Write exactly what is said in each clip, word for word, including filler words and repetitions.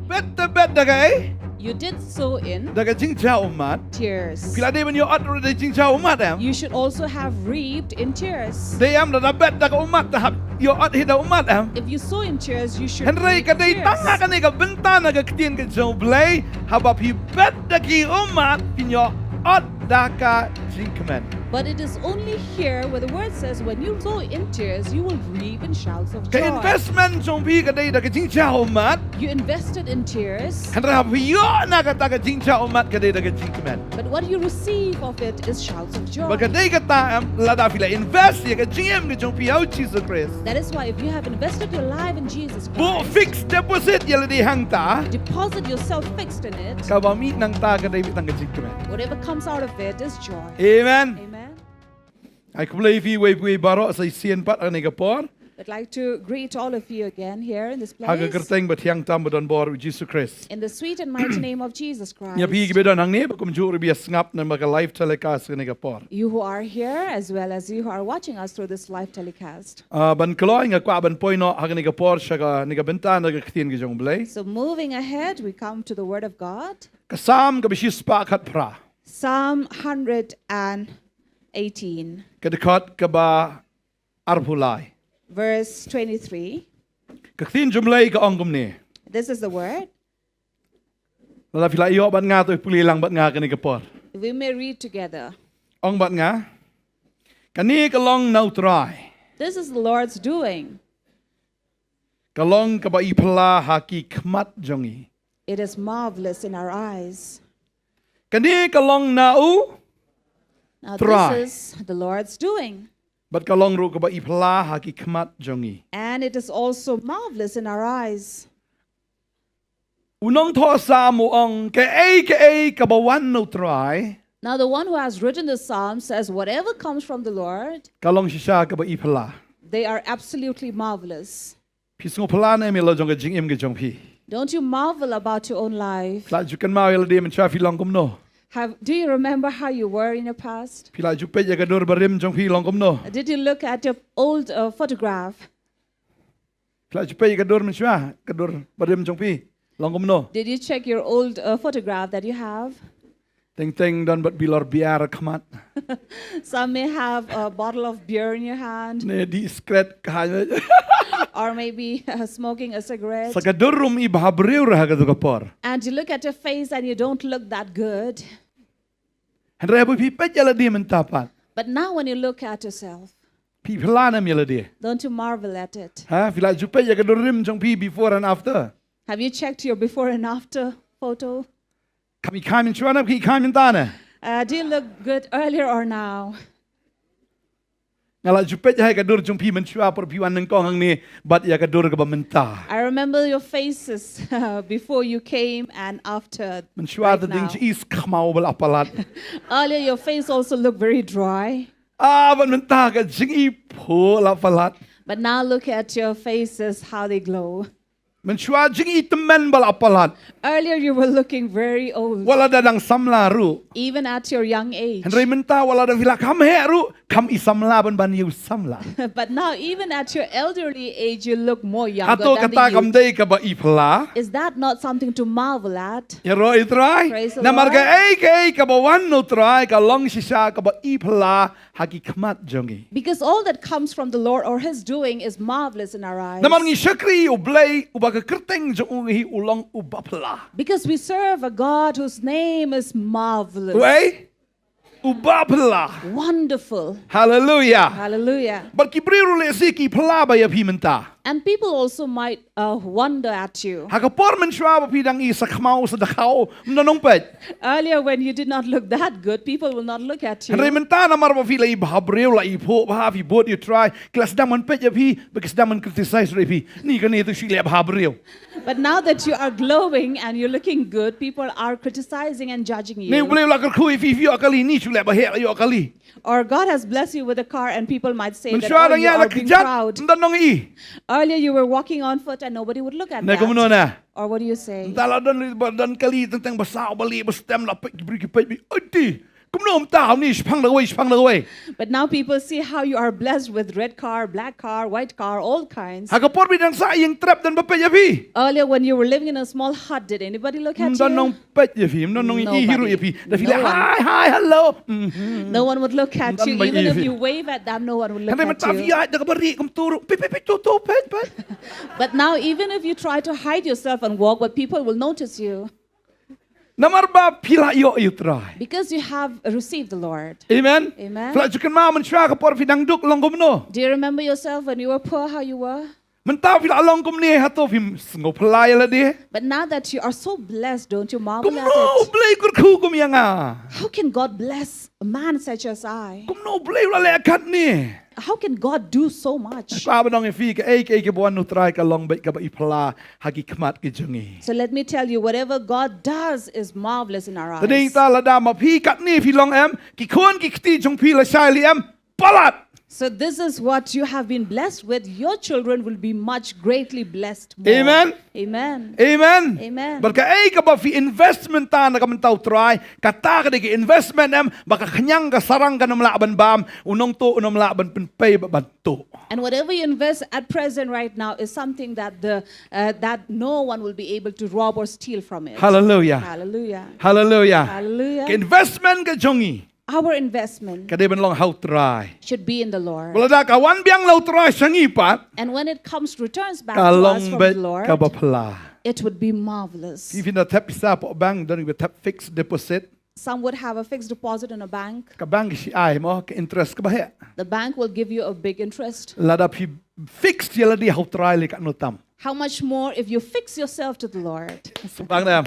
Bet da, bet da kaei? You did sow in Da ka jingjia ummat. Tears. Phi la dei ban ïoh ot ruh da jingjia ummat em? You should also have reaped in tears. Dei em, lada bet da ka ummat te hap ïoh ot hi da ummat em? If you sow in tears, you should Hynrei reap ka in dei tang ha tears. kane ka bynta na ka ktien ka jong U Blei, haba phi bet da ki ummat phin ïoh ot da ka jingkmen. But it is only here where the word says, "When you sow in tears, you will reap in shouts of Ka joy." investment jong phi ka dei da ka jingjia ummat. You invested in tears, Hynrei haba phi ïoh na kata ka jingjia ummat ka dei da ka jingkmen. but what you receive of it is shouts of joy. Bad ka dei kata em, lada phi la invest ïa ka jingim ka jong phi ha U Jisu Khrist. That is why if you have invested your life in Jesus Buh Christ, fixed deposit ïa lade hangta. deposit yourself fixed in it. Kaba mih nangta ka dei mih tang ka jingkmen. Whatever comes out of it is joy. Amen. Amen. Ai khublei ïa phi uwei pa uwei baroh sa shisien pat ha kane ka por. I'd like to greet all of you again here in this place. Ha ka kyrteng ba thiang tam ba don bor U Jisu Khrist. In the sweet and mighty name of Jesus Christ. Ïa phi kiba don hangne bad kumjuh ruh ba ïa sngap na ka live telecast kane ka por. You who are here as well as you who are watching us through this live telecast. Ah, ban kloi nga kwah ban poi noh ha kane ka por sha kane ka bynta na ka ktien ka jong U Blei. So moving ahead, we come to the word of God. Ka Salm kaba shispah khatphra. Psalm hundred and eighteen. Ka dkhot kaba arphew lai. Verse twenty-three. Ka ktien jong U Blei ka ong kumne. This is the word. Lada phi la ïoh bad nga to pule lang bad nga kane ka por. We may read together. Ong bad nga. Kane ka long na U Trai. This is the Lord's doing. Ka long kaba i phylla ha ki khmat jong ngi. It is marvelous in our eyes. Kane ka long na U Now Trai. This is the Lord's doing. Bad ka long ruh kaba i phylla ha ki khmat jong ngi. And it is also marvelous in our eyes. U nongthoh Salm u ong kaei kaei kaba wan na U Trai. Now the one who has written the Psalm says whatever comes from the Lord, Ka long shisha kaba i phylla. They are absolutely marvelous. Phi sngew phylla ne em ïa la jong ka jingim ka jong phi? Don't you marvel about your own life? Phi la ju kynmaw ïa lade mynshwa phi long kumno? Have, do you remember how you were in your past? Phi la ju peit ïa ka dur barim jong phi long kumno? Did you look at your old, uh, photograph? Phi la ju peit ïa ka dur mynshwa, ka dur barim jong phi long kumno? Did you check your old, uh, photograph that you have? Teng teng don bad bilor beer ha khmat. Some may have a bottle of beer in your hand. Ne dih sikret ka ha. Or maybe, uh, smoking a cigarette. Sa ka dur ruh ym i bha briew ruh ha kato ka por. And you look at your face and you don't look that good. Hynrei haba phi peit ïa lade mynta pat. But now when you look at yourself, Phi phylla ne em ïa lade? Don't you marvel at it? Ha, phi la ju peit ïa ka dur rim jong phi before and after? Have you checked your before and after photo? Kham i kha mynshwa ne kham i kha mynta ne? Uh, do you look good earlier or now? Nga la ju peit ïa ka dur jong phi mynshwa por phi wan nyngkong hangne bad ïa ka dur kaba mynta. I remember your faces before you came and after. Mynshwa right te ding now. Shi is khmaw ba la palat. Earlier your face also looked very dry. Ah, bad mynta ka jingiphuh la palat. But now look at your faces, how they glow. Mynshwa jingitymmen ba la palat. Earlier you were looking very old. Wat la da dang samla ruh. Even at your young age. Hynrei mynta wat la da phi la kham heh ruh, kham i samla ban ban ïa u samla. But now even at your elderly age you look more younger than the youth. Hato kata kam dei kaba i phylla? Is that not something to marvel at? Ïaroh ïa U Trai. Praise the Lord. Namar kaei kaei kaba wan na U Trai ka long shisha kaba i phylla ha ki khmat jong ngi. Because all that comes from the Lord or his doing is marvelous in our eyes. Namar ngi shakri U Blei uba ka kyrteng jong u hi u long uba phylla. Because we serve a God whose name is marvelous. Uei? Uba phylla. Wonderful. Hallelujah. Hallelujah. Bad ki briew ruh lehse ki phylla bha ïa phi mynta. And people also might, uh, wonder at you. Ha ka por mynshwa ba phi dang i sa khmaw sa dkhot, ym don nongpeit. Earlier when you did not look that good, people will not look at you. Hynrei mynta namar ba phi la i bha briew, la i phuh bha, phi bud ïa U Trai, ki la sdang ban peit ïa phi, ba ki sdang ban criticize ruh ïa phi. Ni kane to shu leh bha briew. But now that you are glowing and you're looking good, people are criticizing and judging you. Ni U Blei u la kyrkhu ïa phi, phi ïoh kali, ni shu leh bha heh, la ïoh kali. Or God has blessed you with a car and people might say that, "Oh, you are being proud." Mynshwa dang ïa la kjat, ym don nong i. Earlier you were walking on foot and nobody would look at that. Ne kumno ne? Or what do you say? Mynta la don, don kali teng teng ba saw ba lieh ba stem la peit ki briew ki peit ba ïeit. Kumno mynta ym ni, shipang da kawei, shipang da kawei. But now people see how you are blessed with red car, black car, white car, all kinds. Ha ka por phi dang sah ïing trep don ba peit ïa phi. Earlier, when you were living in a small hut, did anybody look at you? Ym don nongpeit ïa phi, ym don nongïohi ruh ïa phi. Da phi leh hi, hi, hello. No one would look at you. Even if you wave at them, no one would look at you. Hynrei mynta phi ïaid da kaba rieh kumto ruh, peit, peit, peit, to, to, peit, peit. But now, even if you try to hide yourself and walk, but people will notice you. Namar ba phi la ïoh ïa U Trai. Because you have received the Lord. Amen. Amen. Phi la ju kynmaw mynshwa ka por phi dang duk long kumno? Do you remember yourself when you were poor, how you were? Mynta phi la long kumne, hato phim sngewphylla ïa lade? But now that you are so blessed, don't you marvel at it? Kumno U Blei u kyrkhu kum ïa nga? How can God bless a man such as I? Kumno U Blei u la leh katne? How can God do so much? Nga kwah ban ong ïa phi, kaei kaei kaba wan na U Trai ka long beit kaba i phylla ha ki khmat ki jong ngi. So let me tell you, whatever God does is marvelous in our eyes. Te dei ta lada ma phi katne phi long em, ki khun ki kti jong phi lashai lei em, palat. So this is what you have been blessed with. Your children will be much greatly blessed more. Amen. Amen. Amen. Amen. Bad kaei kaba phi investment ta na ka bynta U Trai, kata ka dei ka investment em, ba ka khñiang ka sarang kan ym lah ban bam, u nongtuh un ym lah ban pynpei bad ban tuh. And whatever you invest at present right now is something that the, uh, that no one will be able to rob or steal from it. Hallelujah. Hallelujah. Hallelujah. Hallelujah. Ka investment ka jong ngi, our investment, ka dei ban long ha U Trai, should be in the Lord. Wat lada ka wan biang na U Trai sha ngi pat, and when it comes, returns back to us from the Lord, ka long beit kaba phylla. It would be marvelous. Phi, phin da thep pisa hapoh bank, don kiba thep fixed deposit. Some would have a fixed deposit in a bank. Ka bank ki shu ai mo ka interest kaba heh. The bank will give you a big interest. Lada phi fix ïa lade ha U Trai lei katno tam. How much more if you fix yourself to the Lord? Sngewbha ne em.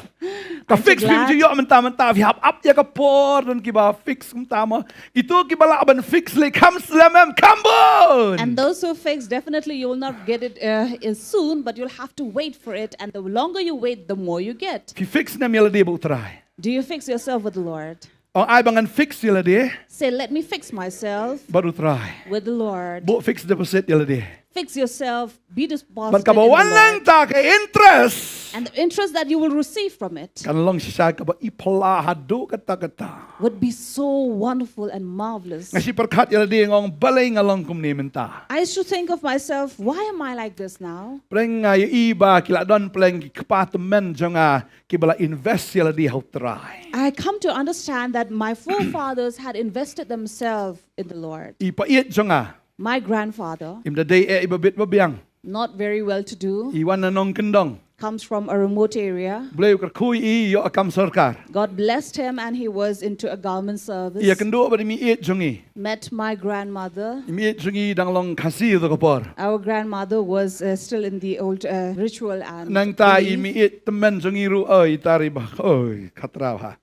Ka fix phi, phi ju ïoh mynta mynta, phi hap ap ïa ka por, don kiba fix mynta mo. Kito kiba lah ban fix lei kham slem em, kham bun. And those who fix, definitely you will not get it, uh, soon, but you'll have to wait for it. And the longer you wait, the more you get. Phi fix ne em ïa lade bad U Trai? Do you fix yourself with the Lord? Ong, ai ba ngan fix ïa lade. Say, "Let me fix myself," bad U Trai, with the Lord. Buh fixed deposit ïa lade. Fix yourself, be dis-, positive in the Lord. Bad kaba wan lang ta ka interest, and the interest that you will receive from it, kan long shisha kaba i phylla haduh katta katta, would be so wonderful and marvelous. Nga shu pyrkhat ïa lade, nga ong balei nga long kumne mynta. I used to think of myself, "Why am I like this now?" Pyrshang nga ïohi ba ki la don pyrshang ki kpa tymmen jong nga kiba la invest ïa lade ha U Trai. I come to understand that my forefathers had invested themselves in the Lord. I paieit jong nga, my grandfather, im da dei eh iba bit ba biang, not very well to do, i wan na nongkyndong, comes from a remote area. U Blei u kyrkhu ïa i, ïoh ïa ka kam sorkar. God blessed him and he was into a government service. I ïakynduh bad i meieit jong i. Met my grandmother. I meieit jong i dang long Khasi ha kato ka por. Our grandmother was, uh, still in the old, uh, ritual and belief. Nangta i meieit tymmen jong i ruh, oi, i tar i bah, oi, khatra bha.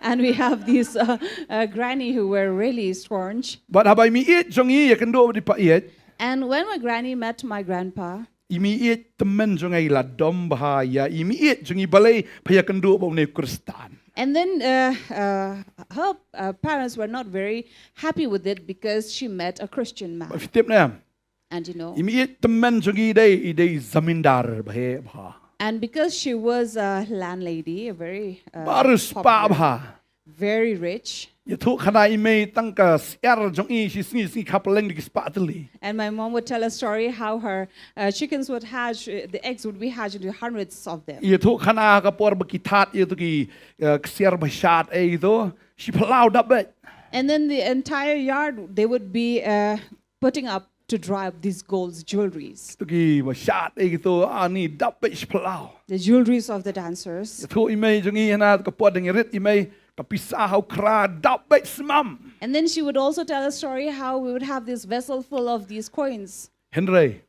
And we have these, uh, uh, granny who were really staunch. Bad haba i meieit jong i ïakynduh bad i paieit. And when my granny met my grandpa, i meieit tymmen jong i la dom bha ïa i meieit jong i balei pha ïakynduh bad une u Khristan. And then, uh, uh, her, uh, parents were not very happy with it because she met a Christian man. Phi tip ne em? And you know. I meieit tymmen jong i dei, i dei zamindar ba heh bha. And because she was a landlady, a very, uh, popular, ba riewspah bha, very rich. Ïathuh khana i mei tang ka syiar jong i shi sngi shi sngi ka pylleng da ki spah tylli. And my mom would tell a story how her, uh, chickens would hatch, uh, the eggs would be hatched into hundreds of them. Ïathuh khana ka por ba ki thad ïa kito ki, uh, ksiar ba shad eh ïa kito, shi phyllaw dap beit. And then the entire yard, they would be, uh, putting up to dry up these gold jewelries. Kito ki ba shad eh kito, ani dap beit shi phyllaw. The jewelries of the dancers. Ïathuh i mei jong i hana ka por dang rit i mei, ka pisa ha u khra dap beit shi mam. And then she would also tell a story how we would have this vessel full of these coins. Hynrei,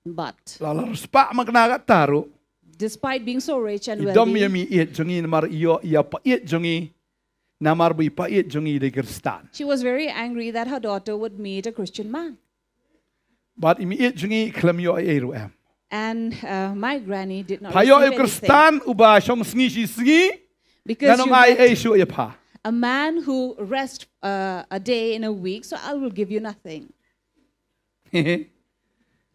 but la, la riewspah man kane kata ruh, despite being so rich and wealthy, i dom ïa i meieit jong i namar i ïoh ïa i paieit jong i. Namar ba i paieit jong i i dei Khristan. She was very angry that her daughter would meet a Christian man. Bad i meieit jong i i khlem ïoh ei ei ruh em. And, uh, my granny did not receive anything. Pha ïoh ïa u Khristan uba shong sngi shi sngi, ngan ym ai ei ei shuh ïa pha. Because you met a man who rest, uh, a day in a week, so I will give you nothing.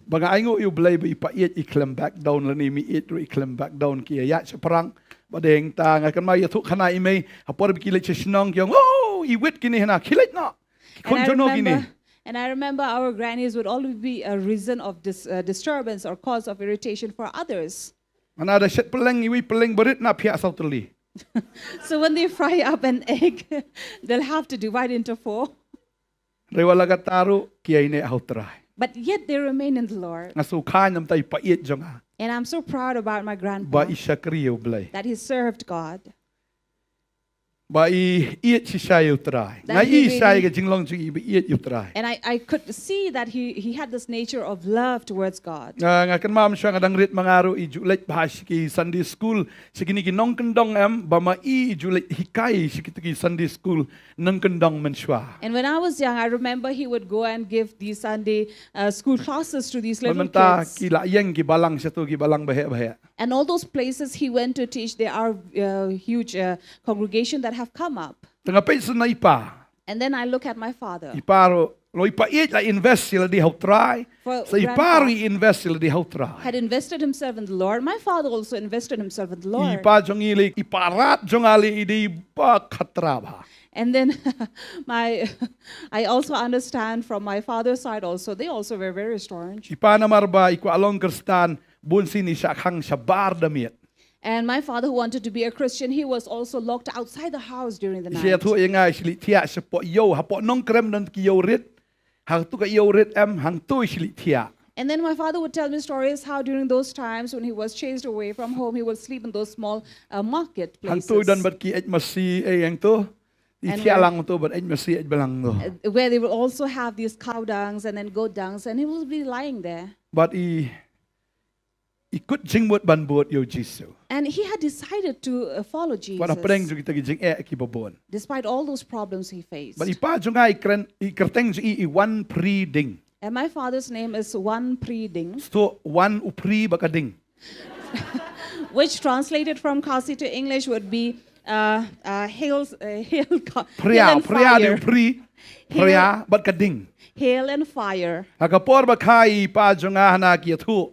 Ba nga ainguh ïa u Blei ba i paieit i khlem back down lane i meieit ruh i khlem back down, ki ïaid shaphrang Ba deng ta nga kan ma ïathuh khana i mei ha por ba ki leit sha shnong ki ong, "Oh, i wit kine hana, ki leit noh. Ki khun jong no kine." And I remember our grannies would always be a reason of dis, uh, disturbance or cause of irritation for others. Hana da shet pylleng, iwei pylleng barit na phiah saw tylli. So when they fry up an egg, they'll have to divide into four. Hynrei wat la katta ruh ki ïaineh ha u Trai. But yet they remain in the Lord. Nga sngewkha namar i paieit jong nga. And I'm so proud about my grandpa Ba i shakri ïa u Blei. that he served God. Ba i ïeit shisha ïa u Trai. That Nga he i shai really- ka jinglong jong i ba ïeit ïa u Trai. And I, I could see that he, he had this nature of love towards God. Nga, nga kynmaw mynshuwa nga dang rit ma nga ruh i ju leit bha sha ki Sunday school. Sha kine ki nongkyndong em, ba ma i i ju leit hikai sha kito ki Sunday school nongkyndong mynshuwa. And when I was young, I remember he would go and give these Sunday uh, school classes to these little Mynta kids. Ki la ïeng ki balang shato, ki balang baheh baheh. And all those places he went to teach, there are uh, huge uh, congregation that have come up. Te nga peit sha i pa. And then I look at my father. I pa ruh, lo i paieit la invest ïa lade ha u Trai. For Sa i pa grandpa ruh i invest ïa lade ha u Trai. Had invested himself in the Lord. My father also invested himself in the I Lord. pa jong i lei, i pa rat jong nga lei i dei ba khatra bha. And then my, I also understand from my father's side also, they also were very staunch. I pa namar ba i kwah long Khristan, bun sien i shah khang shabar da miet. And my father, who wanted to be a Christian, he was also locked outside the house during the I shah night. thuh ïa nga i shlei thiah shapoh ïew, hapoh Nongkrem don ki ïew rit. Hangto ka ïew rit em, hangto i shlei thiah. And then my father would tell me stories how during those times when he was chased away from home, he would sleep in those small uh, market places. Hangto i don bad ki eit masi, eh, hangto. I And thiah where- lang to bad eit masi, eit balang to. Uh, where they will also have these cow dungs and then goat dungs, and he will be lying there. Bad i, i kut jingmut ban bud ïa u Jisu. And he had decided to uh, follow Jesus. Wat hapdeng jong kita ki jingeh kiba bun. Despite all those problems he faced. Bad i pa jong nga i kren, i kyrteng jong i i Wan Phri Ding. And my father's name is Wan Phri Ding, Sto Wan u Phri bad ka ding. which translated from Khasi to English would be uh, uh, hail, uh, hail, co- Phria, hail and phria dei fire. u Phri. Phria bad ka ding. Hail and fire. Ha ka por ba kha i pa jong nga hana ki ïathuh.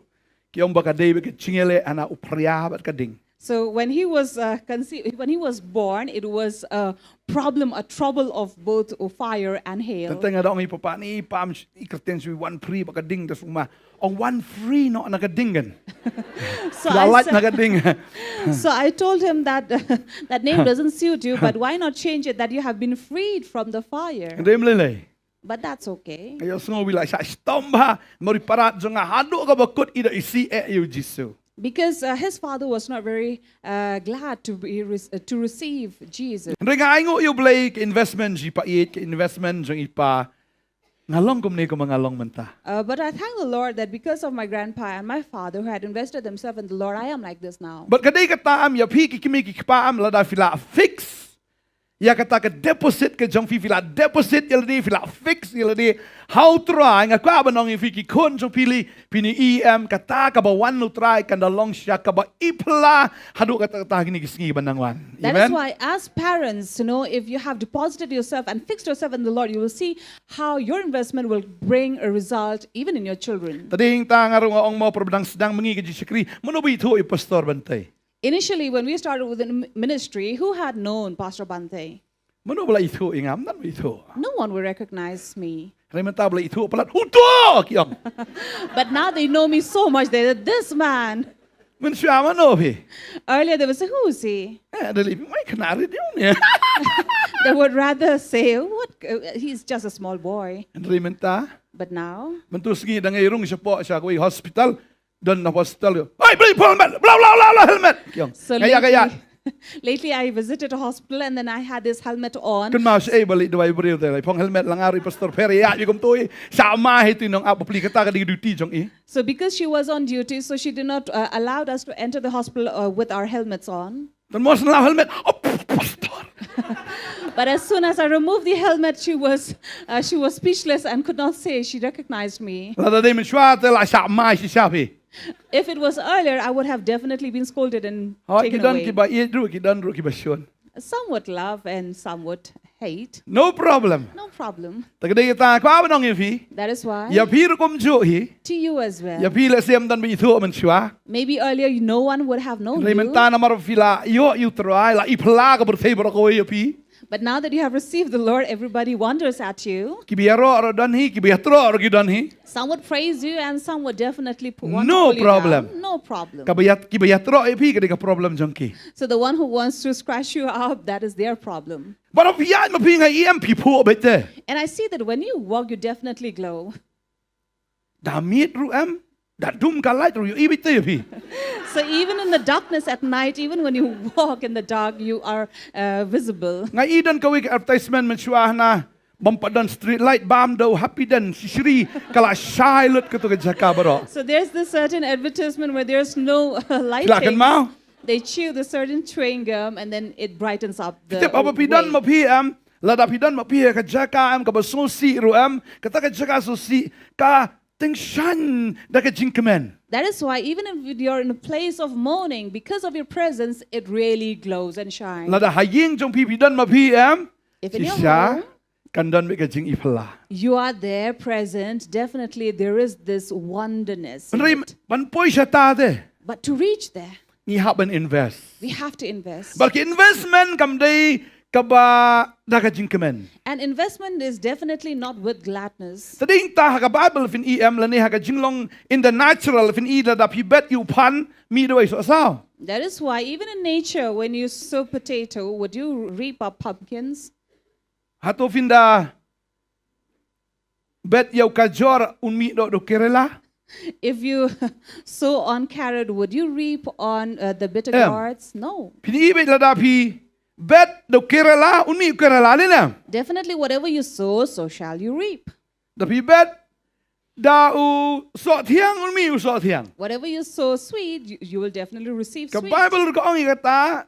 Ki ong ba ka dei ba ka jingïaleh hana u phria bad ka ding. So when he was uh, conceived, when he was born, it was a problem, a trouble of both uh, fire and hail. Tang nga da ong i papa ni, i pa, i kyrteng shu Wan Phri bad ka ding da suma. Ong Wan Phri noh na ka ding kan. So La I, lait sa- na ka ding. So I told him that that name doesn't suit you, but why not change it, that you have been freed from the fire? Dei mlei lei. But that's okay. Ïa sngew wi la shah shitom bha, namar i pa rat jong nga haduh kaba kut i da isih eh ïa u Jisu. Because uh, his father was not very uh, glad to be re- uh, to receive Jesus. Hynrei nga ainguh ïa u Blei ka investment jong i paieit, ka investment jong i pa. Nga long kumne kumba nga long mynta. Uh, but I thank the Lord that because of my grandpa and my father who had invested themselves in the Lord, I am like this now. Bad ka dei kata em, ïa phi ki kmie ki kpa em, lada phi la fix ïa kata ka deposit ka jong phi, phi la deposit ïa lade, phi la fix ïa lade ha u Trai. Nga kwah ban ong ïa phi ki khun jong phi lei, phin ïohi em, kata kaba wan u Trai kan da long shisha kaba i pla haduh katta katta ha kine ki sngi ban nang wan. That is Amen. Why, as parents, you know, if you have deposited yourself and fixed yourself in the Lord, you will see how your investment will bring a result even in your children. Te dei hangta nga ruh nga ong mo, por ba dang sdang mynta ka jingshakri, mano ba ithuh ïa u Pastor Bantei? Initially, when we started with the ministry, who had known Pastor Bante? Mano ba la ithuh ïa nga, ym don ba ithuh. No one will recognize me. Hynrei mynta ba la ithuh palat, "Uto!" ki ong. But now they know me so much, they said, "This man." Mynshuwa mano phi? Earlier they would say, "Who is he?" Eh, da lei phi, "Mai khynnah rit ïa u ne." They would rather say, "What? Uh, he's just a small boy." Hynrei mynta, But now, mynta sngi dang ïa rung shapoh sha kawei hospital, don na hospital, "Oi, bla, bla, bla, bla, bla, helmet." Ki ong. so Kaya, kaya. Lately, lately I visited a hospital and then I had this helmet on. Kynmaw shaei ba leit duwai briew te, la phong helmet, la nga ruh i Pastor Pher ïa, ïa kumto i, sha ma hi tu nong ap bapli, kata ka dei duty jong i. So because she was on duty, so she did not uh, allowed us to enter the hospital uh, with our helmets on. Tang mo shen la helmet, "Oh, Pastor." But as soon as I removed the helmet, she was uh, she was speechless and could not say she recognized me. Lada dei mynshuwa te la shah mai shisha phi. If it was earlier, I would have definitely been scolded and Hooid, ki taken don away. Kiba ïeit ruh, ki don ruh kiba shun. Some would love and some would hate. No problem. No problem. Te ka dei kata kaba nga ong ïa phi. That is why Ïa phi ruh kumjuh hi. To you as well. Ïa phi lehse ym don ba ithuh mynshuwa. Maybe earlier you, no one would have known Hynrei you. mynta namar ba phi la ïoh ïa U Trai, la i phylla ka pyrthei baroh kawei ïa phi. But now that you have received the Lord, everybody wonders at you. Kiba ïaroh ruh don hi, kiba ïatroh ruh ki don hi. Some would praise you and some would definitely pu- want No to pull problem. you down. No problem. Kaba ïa, kiba ïatroh ïa phi ka dei ka problem jong ki. So the one who wants to scratch you up, that is their problem. Bad phi ïaid ma phi nga ïohi em phi phuh beit te. And I see that when you walk, you definitely glow. Da miet ruh em, da dum ka light ruh ïohi beit te ïa phi. So even in the darkness at night, even when you walk in the dark, you are uh, visible. Nga ïohi don kawei ka advertisement mynshuwa hana, bym pat don street light, bam da u Happy Den, shishri, ka la shai lut kato ka jaka baroh. So there's this certain advertisement where there's no uh, lighting. Phi la kynmaw? They chew the certain chewing gum and then it brightens up the Tip haba phi don way. Ma phi em, lada phi don ma phi ha ka jaka em kaba sngewsih ruh em, kata ka jaka sngewsih ka tyngshaiñ da ka jingkmen. That is why even if you're in a place of mourning, because of your presence, it really glows and shines. Lada ha ïing jong phi phi don ma phi em, If in your shisha home kan don beit ka jingiphylla. you are there present, definitely there is this oneness. in Hynrei it. ban poi shata te, But to reach there, ngi hap ban invest. we have to invest. Bad ka investment kam dei kaba da ka jingkmen. An investment is definitely not with gladness. Te dei ta ha ka Bible phin ïohi em lane ha ka jinglong in the natural phin ïohi lada phi bet ïa u phan mih da u sohsaw. That is why, even in nature, when you sow potato, would you reap up pumpkins? Hato phin da bet ïa u kajor un mih da u karela? If you sow on carrot, would you reap on uh, the bitter Em. gourds? No. Phin ïohi beit lada phi bet da u karela un mih u karela ne na. Definitely, whatever you sow, so shall you reap. Da phi bet da u sohthiang un mih u sohthiang. Whatever you sow sweet, you, you will definitely receive Ka sweet. Bible ruh ka ong ïa kata,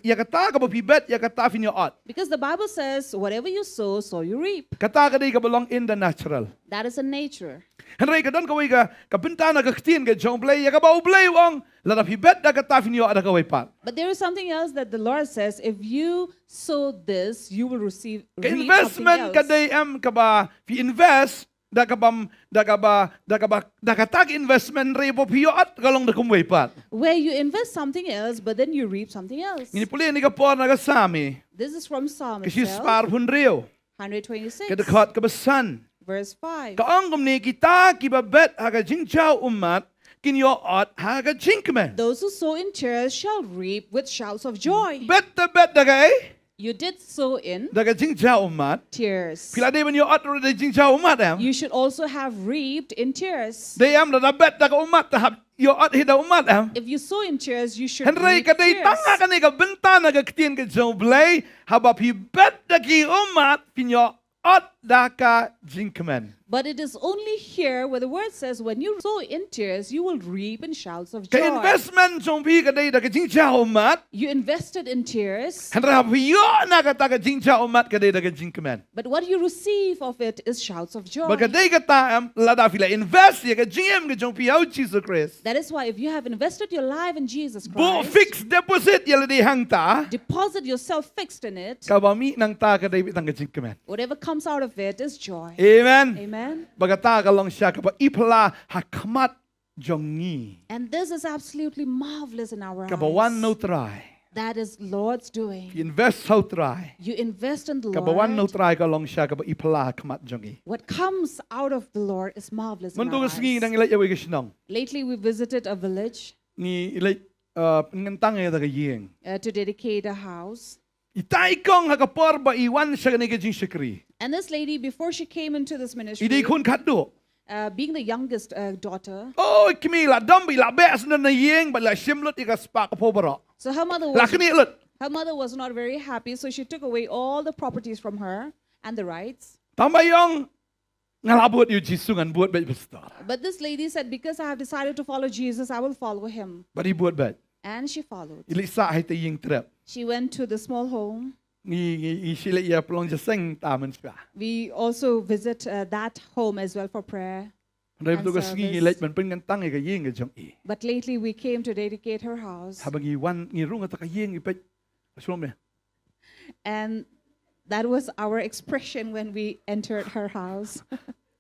ïa kata kaba phi bet, ïa kata phin ïoh ot. Because the Bible says, whatever you sow, so you reap. Kata ka dei kaba long in the natural. That is in nature. Hynrei ka don kawei ka, ka bynta na ka ktien ka jong U Blei, ïa kaba U Blei u ong, lada phi bet da kata phin ïoh da kawei pat. But there is something else that the Lord says, if you sow this, you will receive Ka reap something investment else. Ka dei em kaba phi invest da kaba, da kaba, da kaba, da kata ka investment hynrei ba phi ïoh ot ka long da kumwei pat. Where you invest something else, but then you reap something else. Ngin pule ïa kane ka por na ka Salm, This is from Psalm ka shi itself, spah hynriew, one hundred twenty-six, ka dkhot kaba san. verse five. Ka ong kumne, kita kiba bet ha ka jingjaw ummat kin ïoh ot ha ka jingkmen. Those who sow in tears shall reap with shouts of joy. Bet te bet da kaei? You did sow in Da ka jingjaw ummat. tears. Phi la dei ban ïoh ot ruh da ka jingjaw ummat em? You should also have reaped in tears. Dei em, lada bet da ka ummat te hap ïoh ot hi da ummat em? If you sow in tears, you should Hynrei reap ka dei tears. tang ha kane ka bynta na ka ktien ka jong U Blei, haba phi bet da ki ummat phin ïoh ot da ka jingkmen. But it is only here where the word says, when you sow in tears, you will reap in shouts of Ka joy. investment jong phi ka dei da ka jingjaw ummat. You invested in tears, Hynrei haba phi ïoh na kata ka jingjaw ummat ka dei da ka jingkmen. but what you receive of it is shouts of joy. Bad ka dei kata em, lada phi la invest ïa ka jingim ka jong phi ha u Jisu Khrist. That is why if you have invested your life in Jesus Buh Christ, fixed deposit ïa lade hangta. Deposit yourself fixed in it. Kaba mih nangta ka dei beit tang ka jingkmen. Whatever comes out of it is joy. Amen. Amen. Bad kata ka long shisha kaba iphylla ha khmat jong ngi. And this is absolutely marvelous in our Kaba eyes. wan na u Trai. That is Lord's doing. Phi invest ha u Trai. You invest in the Kaba wan na u Lord. Trai ka long shisha kaba iphylla ha khmat jong ngi. What comes out of the Lord is marvelous in Mynta our ka sngi ngi eyes. dang ïaleit ïa kawei ka shnong. Lately, we visited a village Ngi ïaleit, uh, pynkyntang ïa kata ka ïing. uh, to dedicate a house. Ita i kong ha ka por ba i wan sha kane ka jingshakri, And this lady, before she came into this i dei ministry, khun khatduh. uh, being the youngest uh, daughter, Oh, i kmie i la dom bad i la beh sha na ïing bad i la shim lut ïa ka spah ka phew baroh. so her mother La was khnieh lut. her mother was not very happy, so she took away all the properties from her and the rights. Tang ba i ong, nga la bud ïa u Jisu, ngan bud beit pastor. But this lady said, because I have decided to follow Jesus, I will follow him. Bad i bud beit. And she followed. I leit sah ha ita i ïing trep. She went to the small home. Ngi, ngi, ngi shu leit ïa pynlong jingïaseng ta mynshwa. We also visit uh, that home as well for prayer. Hynrei And mynta ka sngi ngi service. leit ban pynkyntang ïa ka ïing ka jong i. But lately we came to dedicate her house. Haba ngi wan, ngi rung ha kata ka ïing, i peit. Shlom ne. And that was our expression when we entered her house.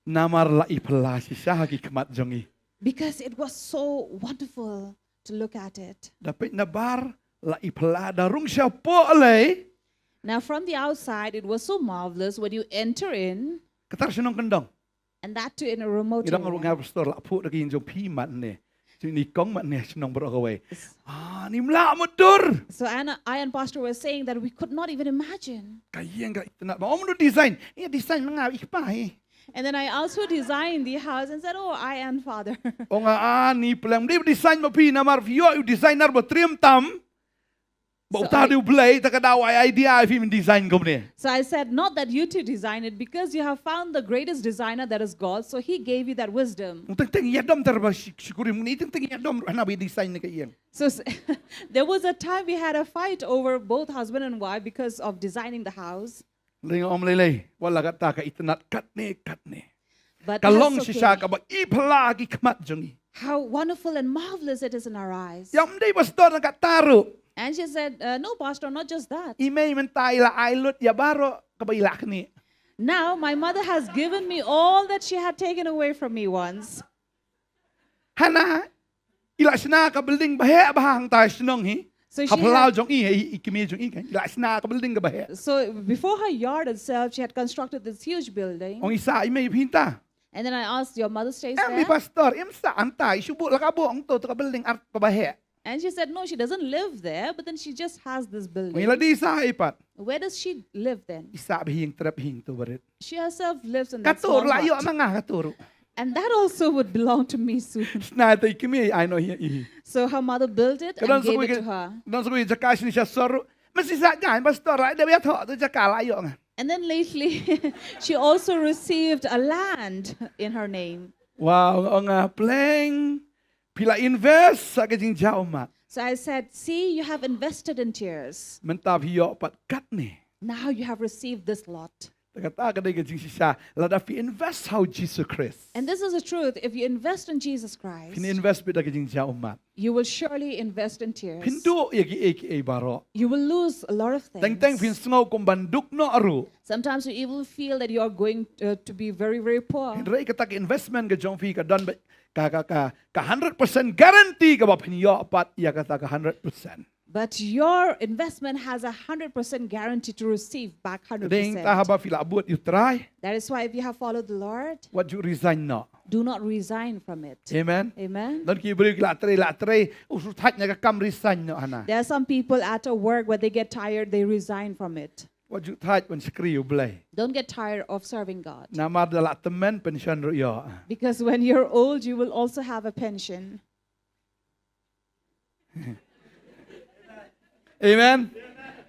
Namar la i phylla shisha ha ki khmat jong i. Because it was so wonderful to look at it. Da peit na bar la i phylla da rung shapoh lei. Now, from the outside, it was so marvelous when you enter in. Ka tar shnong kyndong. And that too in a remote Ngi dang ruh area. Nga pastor la phuh da ki jong phi mat ne. Shu ni kong mat ne shnong baroh kawei. Ah, ngim lah mutdur. So Anna, I and Pastor were saying that we could not even imagine. Ka ïing ka itynnad ba ong mano design. Ïa design ma nga i kpa hi. And then I asked who designed the house and said, "Oh, I and Father." Ong nga ani pleng di design ma phi namar phi ïoh u designer ba triem tam. Ba So uta I- di u Blei ta ka dau ai idea phi min design kumne. So I said, "Not that you two design it, because you have found the greatest designer, that is God, so he gave you that wisdom." Ong teng teng ïa dom ter ba shi- shukuri muni teng teng ïa dom hana ba design ne ka ïing. So s- there was a time we had a fight over both husband and wife because of designing the house. Lei nga ong lei lei wala kata ka itynnad katne katne. But Ka long that's shisha okay. Kaba i phylla ki khmat jong i. How wonderful and marvelous it is in our eyes. Ïa ym dei pastor na kata ruh. And she said, uh, "No, Pastor, not just that. I mei mynta i la ai lut ïa baroh kaba i la khnieh. Now my mother has given me all that she had taken away from me once." Hana i la shna ka building ba heh ba hangta shnong hi. So Ha she phylla had- jong i i i kmie jong i kan. I la shna ka building kaba heh. So before her yard itself, she had constructed this huge building. Ong i sah i mei phi hangta. And then I asked, "Your mother stays Em i there?" Pastor im sah hangta i shu buh la ka buh ong to to ka building ar kaba heh. And she said, "No, she doesn't live there, but then she just has this Ong i building." la di sah i pat. Where does she live then? I sah ba hing trep hing to barit. She herself lives in Ka that to small la ïoh hut. Ma nga ka to ruh. And that also would belong to me soon. Shna te i kmie ai noh ïa i. So her mother built it Ka and don sa gave kui it ka to her. don sa kui jaka shini sha sor ruh. Ma si sah jan Pastor ai da ïa thoh to jaka la ïoh nga. And then lately, she also received a land in her name. Wow, ong nga pleng phi la invest ha ka jingjaw mat. So I said, "See, you have invested in tears. Mynta phi ïoh pat katne. Now you have received this lot." Kata ka dei ka jingshisha lada phi invest ha u Jisu Khrist. And this is the truth. If you invest in Jesus Christ, Phin invest bit da ka jingjaw mat. You will surely invest in tears. Phin duh ïa kiei kiei baroh. You will lose a lot of things. Teng teng phin sngew kum ban duk noh ruh. Sometimes you even feel that you are going uh, to be very, very poor. Hynrei kata ka investment ka jong phi ka don ba ka ka ka ka hundred percent guarantee kaba phin ïoh pat ïa kata ka hundred percent. But your investment has a hundred percent guarantee to receive back hundred Ding ta percent. Haba phi la bud ïa u Trai. That is why if you have followed the Lord, Wat ju resign noh. Do not resign from it. Amen. Amen. Don ki briew ki la trei la trei. U shu thait na ka kam resign noh hana. There are some people at a work where they get tired, they resign from it. Wat ju thait ban shakri ïa u Blei. Don't get tired of serving God. Namar da la tymmen pension ruh ïoh. Because when you're old, you will also have a pension. Amen.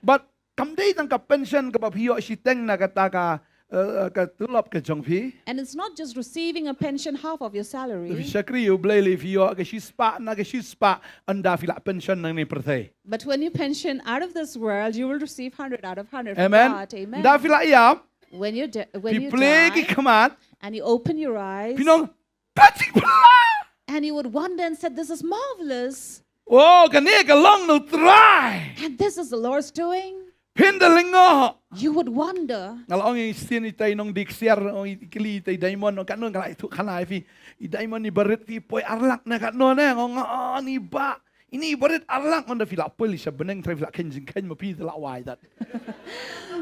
But kam dei tang ka pension kaba phi ïoh shiteng na kata ka eh, ka tulop ka jong phi. And it's not just receiving a pension half of your Phi salary, shakri ïa u Blei lei phi ïoh ka shispah na ka shispah ynda phi la pension na kane pyrthei. But when you pension out of this world, you will receive hundred out of hundred from Amen. God. Amen. Ynda phi la ïap, When you de- when phi you plie ki die khmat, and you open your eyes, phin ong, "Ka jingphylla." And you would wonder and said, "This is marvelous. Oh, kane ka long na u Trai. And this is the Lord's doing." Phin da lyngngoh. You would wonder. Nga la ong ïa i sien itai nongdie ksiar, ong i kylli itai Diamond, ong katno nga la ïathuh khana ïa phi. I Diamond i barit phi poi ar lak ne katno ne, ong nga, "Oh, ni bah. Ini i barit ar lak." Ynda phi la poi lei sha bneng, trai phi la khein jingkhein ma phi te la wai dat.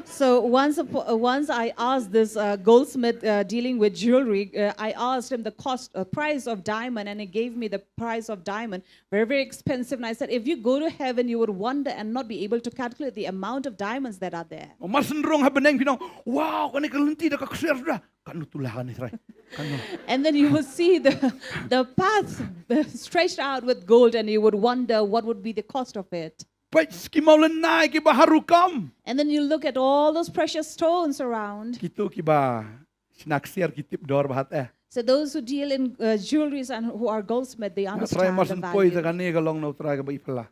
So once, upo- uh, once I asked this uh, goldsmith uh, dealing with jewelry, uh, I asked him the cost, uh, price of diamond, and he gave me the price of diamond, very, very expensive. And I said, "If you go to heaven, you would wonder and not be able to calculate the amount of diamonds that are there." Ong mar shen rung ha bneng phin ong, "Wow, kane ka lynti da ka ksiar da. Katno tu la kane trai. Katno." And then you will see the the path uh, stretched out with gold, and you would wonder what would be the cost of it. Peit ki mawlynnai kiba ha rukom. And then you look at all those precious stones around. Kito kiba shna ksiar ki tip dor bha te. So those who deal in uh, jewelries and who are goldsmith, they understand the value. Trai mar shen poi te kane ka long na u Trai kaba i phylla.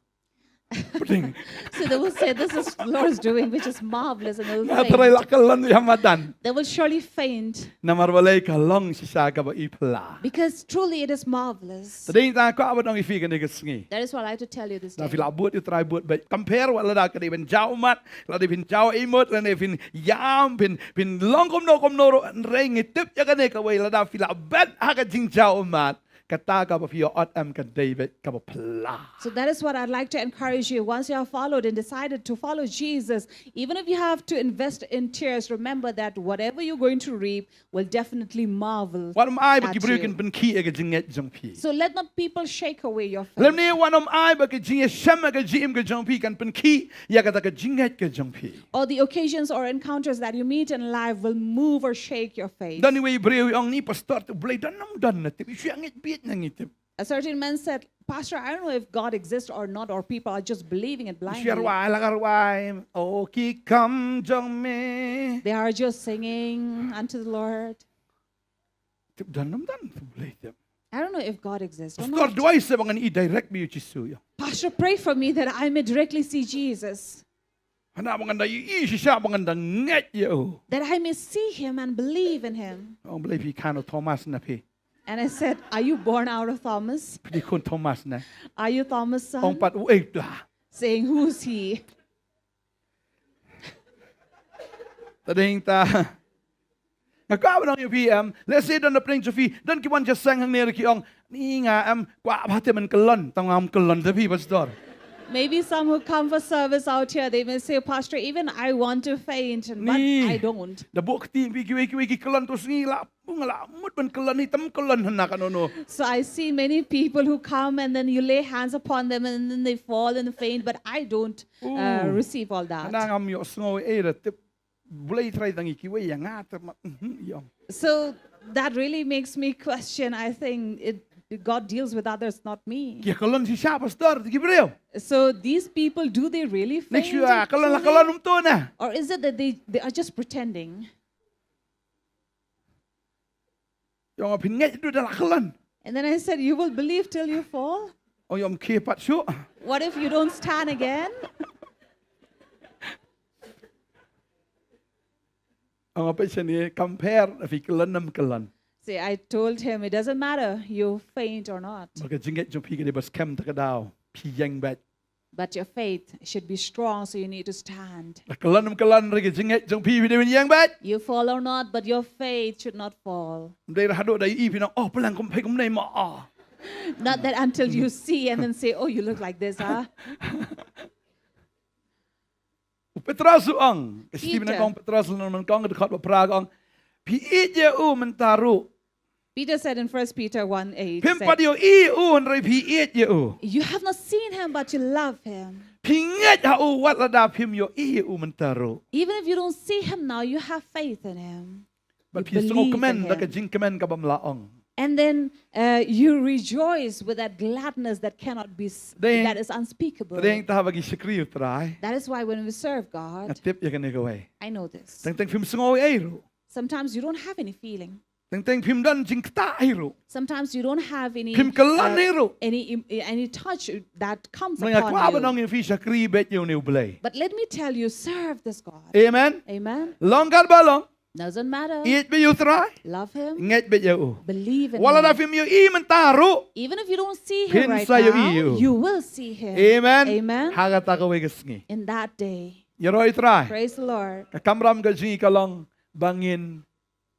Pdeng. So they will say, "This is the Lord's doing, which is marvelous," and they will Nga trai la faint. Kyllon ïa madan. They will surely faint Namar balei ka long shisha kaba i phylla. Because truly it is marvelous. Tdeng ta ka ba dang i phi kane ka sngi. That is what I like to tell you this Da day. phi la bud i trai bud ba compare wat lada ka dei ban jaw mat, lada phin jaw i mut, lada phin ïam, phin phin long kumno kumno ruh, hynrei ngi tip ïa kane kawei, lada phi la bet ha ka jingjaw mat, kata kaba phi ïoh em ka dei beit kaba phylla. So that is what I'd like to encourage you. Once you have followed and decided to follow Jesus, even if you have to invest in tears, remember that whatever you're going to reap will definitely marvel. Wat ym ai ba ki at briew you. kin pynkhih ïa ka jingngeit jong phi. So let not people shake away your faith. Lymne wat ym ai ba ka jingïashem ïa ka jingim ka jong phi kan pynkhih ïa kata ka jingngeit ka jong phi. Or the occasions or encounters that you meet in life will move or shake your faith. Don iwei i briew i ong, ni pastor, te Blei don ne ym don, nga tip, i shu ïa ngeit beit na ngi tip. A certain man said, "Pastor, I don't know if God exists or not, or people are just believing it I shu ïa blindly. rwai la ka rwai, o ki kam jong me. They are just singing unto the Lord." Tip don ne ym don, tip Blei tip. "I don't know if God exists or Pastor, not. duwai seh ba ngan i direct beit ïa u Jisu ïa. Pastor, pray for me that I may directly see Jesus, Hana ba ngan da i shisha ba ngan da ngeit ïa u." that I may see him and believe in him." Ong, Blei, phi khun u Thomas ne phi? And I said, "Are you born out of Thomas? Phi dei khun Thomas ne? Are you Thomas' son?" Ong pat u, ei da. Saying, "Who's he?" Tdeng ta. Nga kwah ban ong ïa phi, em, lehse don na pdeng jong phi, don ki wan jingïaseng hangne ruh ki ong, ni nga, em, kwah bha te ban kyllon, tang ngam kyllon te phi, pastor. Maybe some who come for service out here, they may say, "Pastor, even I want to faint, and but Ni. I don't." Da buh kti phi, kiwei kiwei ki kyllon, to sngi la, nga la mut ban kyllon, ni tam kyllon hana kano no. So I see many people who come and then you lay hands upon them and then they fall and faint, but I don't uh, Ooh. receive all that. Hana ngam ïohsngew ei da tip Blei trai tang i, kiwei ïa nga te ma, mhm, ïa. So that really makes me question. I think it, God deals with others, not me. Ki kyllon shisha, pastor, ki briew. So these people, do they really Ni faint? shu ïa kyllon la Truly? kyllon um to na. Or is it that they, they are just pretending? Ïa nga, phin ngeit duh da la kyllon. And then I said, "You will believe till you fall? Ong, ïa ym khie pat shuh. What if you don't stand again?" Ong, peit shane, compare, phi kyllon ne ym kyllon. See, I told him, "It doesn't matter, you faint or not. Ba ka jingngeit jong phi ka dei ba skhem, ta ka daw phi ïeng beit. But your faith should be strong, so you need to stand." La kyllon ne ym kyllon, hynrei ka jingngeit jong phi, phi dei ban ïeng beit. You fall or not, but your faith should not fall. Ym dei haduh da i phi ong, oh, plang kum phi kum nei ma, ah. Not that until you see and then say, "Oh, you look like this, huh?" U Petros u ong, ka Stephen Peter. Ka ong, Petros lynnong nyngkong, ka dkhot ba phra ka ong, phi ïeit ïa u mynta ruh. Peter said in First Peter one eight, Phim said, pat ïohi ïa u, hynrei phi ïeit ïa u. "You have not seen him, but you love him. Phi ngeit ha u wat lada phim ïohi ïa u mynta ruh. Even if you don't see him now, you have faith in him. Bad You phi sngew believe in kmen da ka him. jingkmen kaba ym lah ong. And then uh, you rejoice with that gladness that cannot be, s- Dei- that is unspeakable." Tdeng ta, haba ngi shakri ïa u Trai, That is why when we serve nga God, tip ïa kane kawei. I know this. Teng teng phim sngew ei ruh. Sometimes you don't have any feeling. Teng teng phim don jingktah ei ruh. Sometimes you don't have any Phim kyllon uh, ei ruh. any im- any touch that comes Nga kwah ban upon ong you. Ïa phi, shakri beit ïa une u Blei. But let me tell you, serve this God. Amen. Amen. Long kat ba long, Doesn't matter. ïeit beit ïa u Trai. Love him. Ngeit beit ïa u. Believe in Wat lada him. phim ïohi mynta ruh. Even if you don't see him Phin right sa ïohi now, ïa u. You will see him. Amen. Amen. Ha kata kawei ka sngi. In that day. Ïaroh ïa u Trai. Praise the Lord. Ka kamram ka jong ngi ka long ba ngin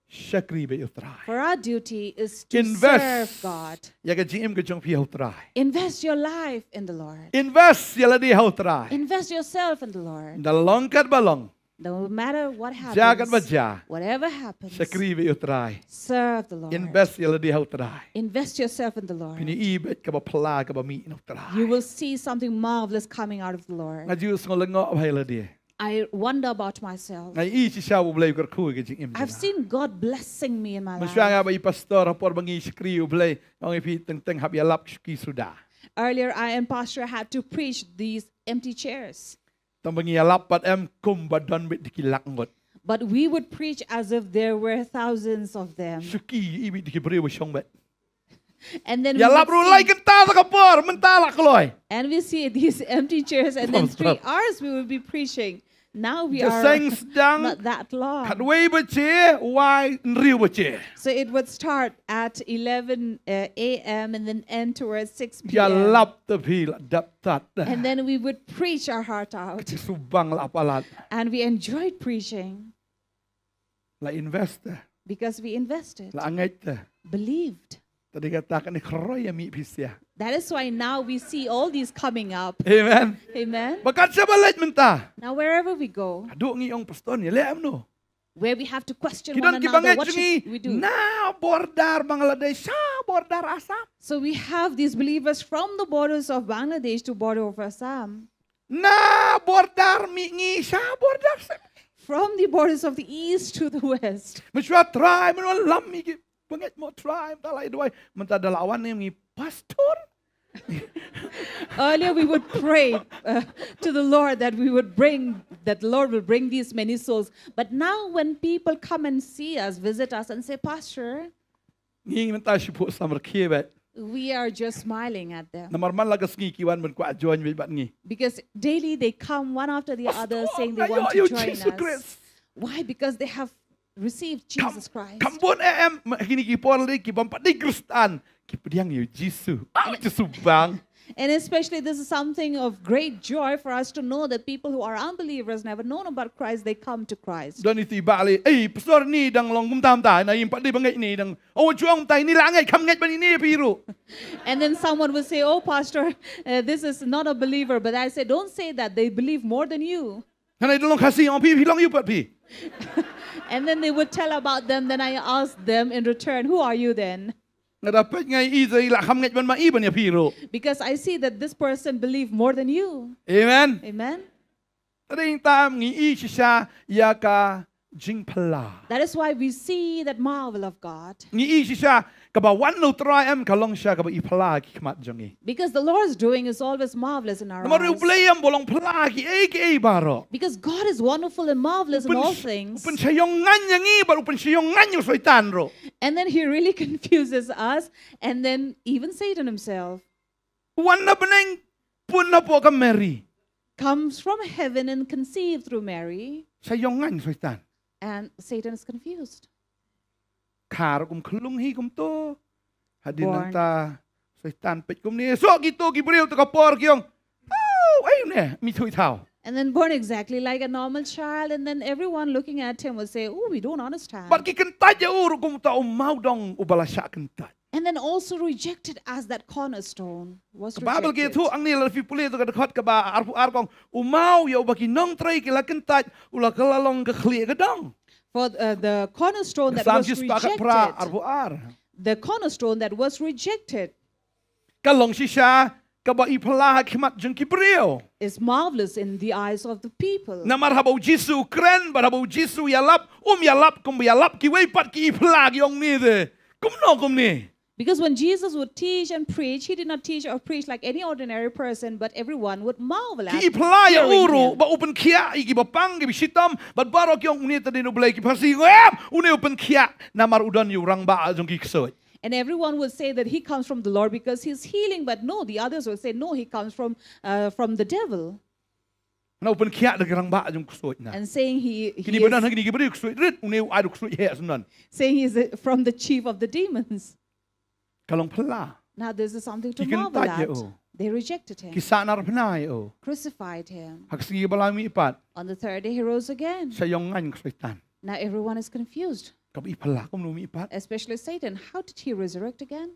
shakri beit ïa u Trai. For our duty is to Invest serve God. Ïa ka jingim ka jong phi ha u Trai. Invest your life in the Lord. Invest ïa lade ha u Trai. Invest yourself in the Lord. Da long kat ba long. No matter what happens, Ja kat ba ja. Whatever happens, Shakri beit ïa u Trai. Serve the Lord. Invest ïa lade ha u Trai. Invest yourself in the Lord. Phin ïohi beit kaba phylla kaba mih na u Trai. You will see something marvelous coming out of the Lord. Nga ju sngew lyngngoh bha ïa lade. I wonder about myself. Nga ïohi shisha ba u Blei u kyrkhu ïa ka jingim. I've seen God blessing me in my life. Mynshuwa nga ba i pastor, ha por ba ngi shakri ïa u Blei, nga ong ïa phi, teng teng hap ïalap shuki suda. Earlier, I and Pastor had to preach these empty chairs. Tang ba ngi ïalap pat em kum ba don beit da ki lak ngut. But we would preach as if there were thousands of them. Shuki ïa i beit da ki briew ba shong beit. And then Ïalap ruh lai kynta sa ka por, mynta la kloi. And we see these empty chairs, and then three hours we will be preaching. Now we are not that long. Khatwei baje, wai hynriew baje. So it would start at eleven uh, a m and then end towards six p.m. Ïalap te phi la dap tad. And then we would preach our heart out. Subang la palat. And we enjoyed preaching. La invest te. Because we invested. La ngeit te. Believed. Tadi kata kane khroi ami pisia. That is why now we see all these coming up. Amen. Amen. Bakat siapa lej mynta. Now wherever we go. Aduh ngi ong pastor ni lem no. Where we have to question one another, what should we do? Na border Bangladesh, sa border Assam. So we have these believers from the borders of Bangladesh to border of Assam. Na border mihngi, sa border. From the borders of the east to the west. Mishwa try, mishwa lam mihngi. Bangeit mo try, mynta lai duwai. Mynta da la wan ne mihngi pastor. Earlier we would pray uh, to the Lord that we would bring, that the Lord will bring these many souls. But now when people come and see us, visit us and say, Pastor, ngi mynta shu phuh samrkhie bad. We are just smiling at them. Namar man la ka sngi ki wan ban kwah join bad ngi. Because daily they come one after the other saying they want to join us. Why? Because they have received Jesus Christ. Kam bun em kine ki por lei ki bym pat dei Khristan ki pdiang ïa u Jisu. Jisu bang. And especially this is something of great joy for us to know that people who are unbelievers, never known about Christ, they come to Christ. Don iti ba lei, ei pastor ni dang long kumta kumta, na ym pat dei ba ngeit ni dang. Oh juang tai ni la ngeit kham ngeit ba ni ni phi ruh. And then someone will say, oh pastor, uh, this is not a believer, but I say, don't say that, they believe more than you. Kan ai long Khasi ong phi phi long ïa u pat phi. And then they would tell about them. Then I asked them in return, who are you then? Nga da peit nga i te i la kham ngeit ban ma i ban ïa phi ruh. Because I see that this person believe more than you. Amen. Amen. Tadei tam ngi i shisha ïa ka jingphla. That is why we see that marvel of God. Ngi i shisha kaba wan u Trai em ka long shisha kaba i phla ki khmat jong ngi. Because the Lord's doing is always marvelous in our eyes. Namar u Blei em ba long phla kiei kiei baroh. Because God is wonderful and marvelous in all things. U pynshaiong ngan ïa ngi bad u pynshaiong ngan ïa u Soitan ruh. And then he really confuses us and then even Satan himself. Wan na bneng pun na poh ka Mary. Comes from heaven and conceived through Mary. Shaiong ngan Soitan. And Satan is confused. Khar kum khlung hi kumto. Hadien nangta Soitan peit kumne. Soh kito ki briew to ka por ki ong. Oh, ai ne mi thui thaw. And then born exactly like a normal child, and then everyone looking at him will say, oh, we don't understand. Bad ki kyntait ïa u ruh kumta u maw dong uba la shah kyntait. And then also rejected as that cornerstone was rejected. Ka Baibl ka ïathuh hangne lada phi pule to ka dkhot kaba arphew ar ka ong, u maw ïa uba ki nongtrei ki la kyntait u la kylla long ka khlieh ka dong. For uh, the cornerstone that was rejected. The cornerstone that was rejected. Ka long shisha kaba i phla ha khmat jong ki briew. Is marvelous in the eyes of the people. Namar haba u Jisu u kren bad haba u Jisu u ïalap, um ïalap kumba ïalap kiwei pat ki i phla ki ong ne de. Kumno kumne. Because when Jesus would teach and preach, he did not teach or preach like any ordinary person, but everyone would marvel at hearing him. Ki i phla ïa u ruh, ba u pynkhiah ïa kiba pang kiba shitom, bad baroh ki ong une te dei u Blei, ki Pharisi, em, une u pynkhiah namar u don ïa u rangbah jong ki ksuid. And everyone will say that he comes from the Lord because he's healing, but no, the others will say, no, he comes from uh, from the devil. Na u pynkhiah da ki rangbah jong ksuid na. And saying he, he Kini ba don ha kini ki briew ksuid rit, une u ai da ksuid heh sngewbha. Saying he is uh, from the chief of the demons. Ka long phla. Now this is something to marvel at. Ki kyntait ïa u. They rejected him. Ki sahnarphna ïa u. Crucified him. Ha ka sngi ba lai mihpat. On the third day he rose again. Shaiong ngan ka Soitan. Now everyone is confused. Kaba i phla kumno mihpat. Especially Satan. How did he resurrect again?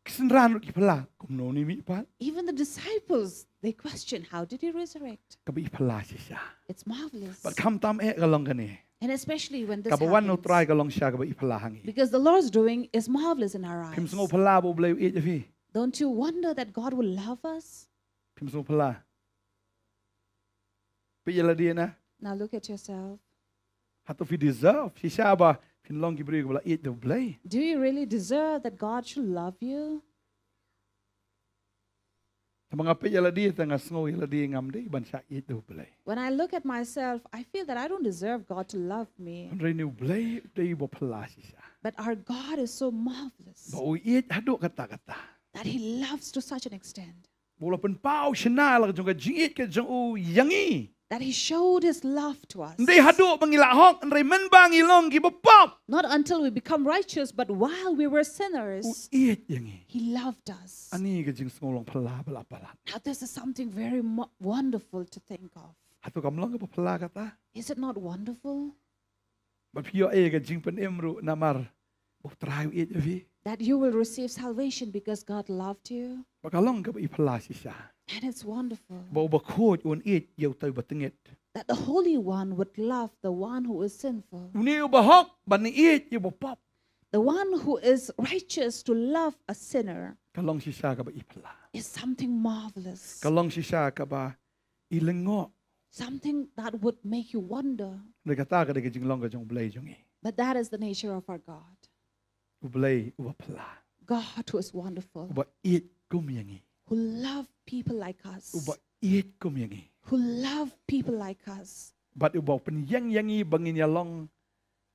Ki synran ruh ki phla kumno une mihpat. Even the disciples, they question, how did he resurrect? Kaba i phla shisha. It's marvelous. Bad khamtam eh ka long kane. And especially when this happens. Kaba wan u Trai ka long shisha kaba i phla ha ngi. Because the Lord's doing is marvelous in our eyes. Phim sngewphylla ba U Blei u ïeit ïa phi. Don't you wonder that God will love us? Phim sngewphylla. Peit ïa lade na. Now look at yourself. Hato phi deserve shisha ba phin long ki briew kiba la ïeit da U Blei? Do you really deserve that God should love you? Te ma nga peit ïa lade te nga sngew ïa lade ngam dei ban shah ïeit da U Blei. When I look at myself, I feel that I don't deserve God to love me. Hynrei une U Blei u dei uba phylla shisha. But our God is so marvelous. Ba u ïeit haduh katta katta. That he loves to such an extent. Ba u la pynpaw shynna la ka jong ka jingïeit ka jong u ïa ngi. That he showed his love to us. Ym dei haduh ba ngi la hok, hynrei mynba ngi long kiba pop. Not until we become righteous, but while we were sinners, u ïeit ïa ngi. He loved us. Ani ka jingsngew long phylla ba la palat. Now, this is something very mo- wonderful to think of. Hato kam long kaba phylla kata? Is it not wonderful? Ba phi ïoh ïa ka jingpynim ruh namar ba U Trai u ïeit ïa phi. That you will receive salvation because God loved you. Ba ka long kaba i phylla shisha. And it's wonderful. Ba uba khuid un ïeit ïa utai uba tyngeh. That the Holy One would love the one who is sinful. Une uba hok ban ïeit ïa uba pop. The one who is righteous to love a sinner. Ka long shisha kaba i phylla. Is something marvelous. Ka long shisha kaba i lyngngoh. Something that would make you wonder. Hynrei kata ka dei ka jinglong ka jong U Blei jong ngi. But that is the nature of our God. U Blei uba phylla. God who is wonderful. Uba ïeit kum ïa ngi. Who love people like us. Uba ïeit kum ïa ngi. Who love people like us. Bad uba pynïeng ïa ngi ba ngin ïa long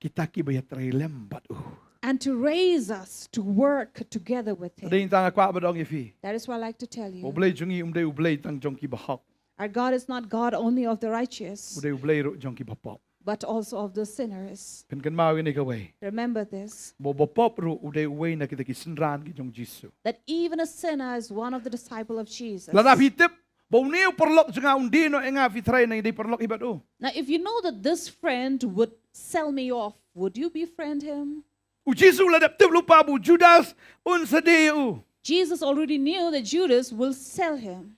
kita kiba ïatrei lem bad u. And to raise us to work together with him. Dei tang nga kwah ban ong ïa phi. That is what I like to tell you. U Blei jong ngi um dei U Blei tang jong kiba hok. Our God is not God only of the righteous, u dei U Blei ruh jong kiba pop. But also of the sinners. Phin kynmaw ïa kane kawei. Remember this. Ba uba pop ruh u dei uwei na kita ki synran ki jong Jisu. That even a sinner is one of the disciple of Jesus. Lada phi tip ba une u paralok jong nga un die noh ïa nga, phi tharai nang dei paralok hi bad u. Now, if you know that this friend would sell me off, would you befriend him? U Jisu u la dep tip lypa ba u Judas un sa die ïa u. Jesus already knew that Judas will sell him.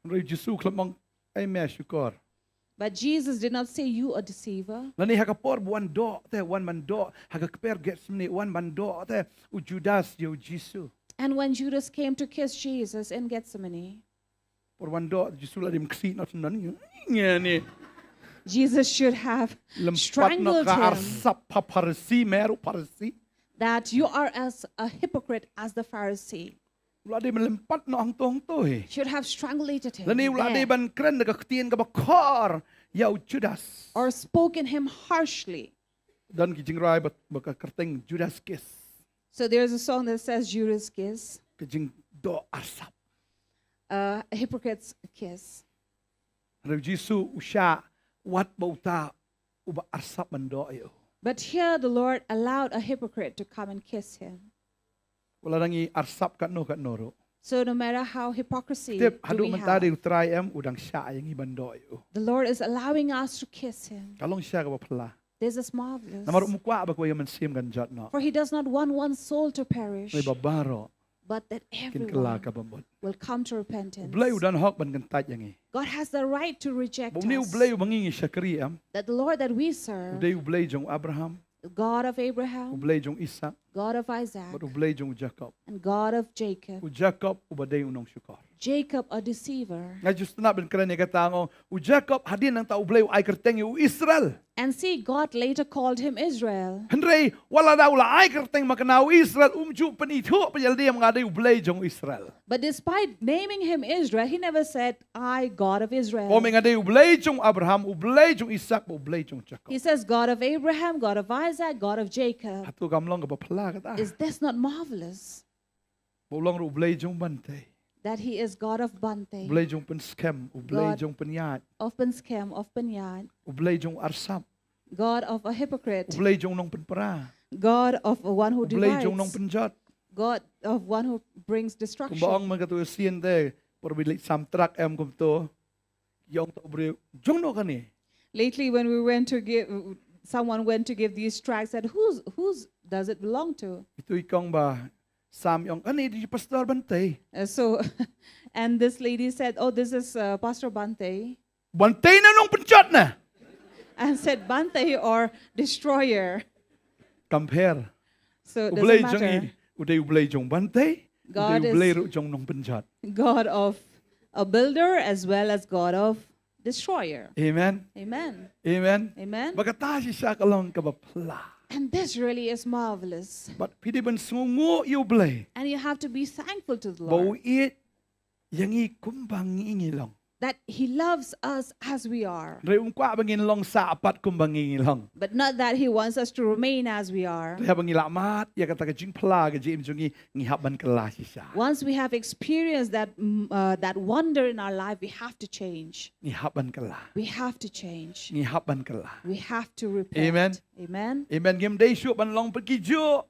Hynrei u Jisu u khlem ong, "Ai me shukor." But Jesus did not say, "You a deceiver." Lane ha ka por ba wan doh te, wan ban doh ha ka kper Gethsemane, wan ban doh te u Judas ïa u Jisu. And when Judas came to kiss Jesus in Gethsemane, por wan doh, Jisu la dei ym ksih noh shen nani. Nge ni. Jesus should have strangled him. Lympat noh ka arsap ha Pharisi, me ruh Pharisi. That you are as a hypocrite as the Pharisee. U la dei ban lympat noh hangto hangto hi. Should have strangulated him. Lane u la dei ban kren da ka ktien kaba khor ïa u Judas. Or spoken him harshly. Don ki jingrwai ba, ba ka kyrteng Judas Kiss. So there's a song that says Judas Kiss. Ka jingdoh arsap. Uh, a hypocrite's kiss. Hynrei u Jisu u shah wad ba uta uba arsap ban doh ïa u. But here the Lord allowed a hypocrite to come and kiss him. Wat la ngi arsap katno katno ruh. So no matter how hypocrisy do we have, tip haduh mynta dei u Trai em u dang shah ïa ngi ban doh ïa u. The Lord is allowing us to kiss him. Ka long shisha kaba phylla. This is marvelous. Namar um kwah ba kawei ka mynsiem kan jot noh. For he does not want one soul to perish. Hynrei ba baroh. But that everyone will come to repentance. Kin kylla ka bamut. U Blei u don hok ban kyntait ïa ngi. God has the right to reject us. Ba une U Blei uba ngi ngi shakri em. That the Lord that we serve, u dei U Blei jong u Abraham. The God of Abraham. U Blei jong u Isaak. God of Isaac. Bad U Blei jong u Jakob. And God of Jacob. U Jakob uba dei u nongshukor. Jacob, a deceiver. Nga ju sngewtynnat ban kren ïa kata, nga ong, u Jakob hadien nangta U Blei u ai kyrteng ïa u Israel. And see, God later called him Israel. Hynrei wat la da u la ai kyrteng ma kane u Israel, um ju pynithuh pat ïa lade, nga dei U Blei jong u Israel. But despite naming him Israel, he never said, "I, God of Israel." U ong, nga dei U Blei jong u Abraham, U Blei jong u Isaak, U Blei jong u Jakob. He says, "God of Abraham, God of Isaac, God of Jacob." Hato kam long kaba phylla kata? Is this not marvelous? Ba u long ruh U Blei jong u Bantei. That he is God of Bantei. U Blei jong u pynskhem, U Blei jong u pynïaid. God of pynskhem, of pynïaid. U Blei jong u arsap. God of a hypocrite. U Blei jong u nongpynpra. God of one who divides. U Blei jong u nongpynjot. God of one who brings destruction. Kumba ong man kato ka sien te, por ba leit sam trak em kumto. Ïa ong to u briew, jong no kane? Lately, when we went to give, someone went to give these tracts, said, "Whose, whose does it belong to?" Itu i kong ba sam, ïa ong, "Kane dei pastor Bantei." Uh, so, and this lady said, "Oh, this is, uh, Pastor Bantei." Bantei ne nongpynjot ne? And said, "Bantei or destroyer." Compare. So it doesn't matter. U Blei jong i, u dei U Blei jong Bantei, u dei U Blei ruh jong nongpynjot. God of a builder as well as God of destroyer. Amen. Amen. Amen. Amen. Ba kata shisha ka long kaba phylla. And this really is marvelous. Bad phi dei ban sngewnguh ïa U Blei. And you have to be thankful to the Lord. Ba u ïeit ïa ngi kumba ngi ngi long. That he loves us as we are. Hynrei um kwah ba ngin long sah pat kumba ngi ngi long. But not that he wants us to remain as we are. Hynrei haba ngi la mad ïa kata ka jingphla ka jingim jong ngi, ngi hap ban kylla shisha. Once we have experienced that, mm, uh, that wonder in our life, we have to change. Ngi hap ban kylla. We have to change. Ngi hap ban kylla. We have to repent. Amen. Amen. Amen. Ngim dei shuh ban long pyrkhat juh.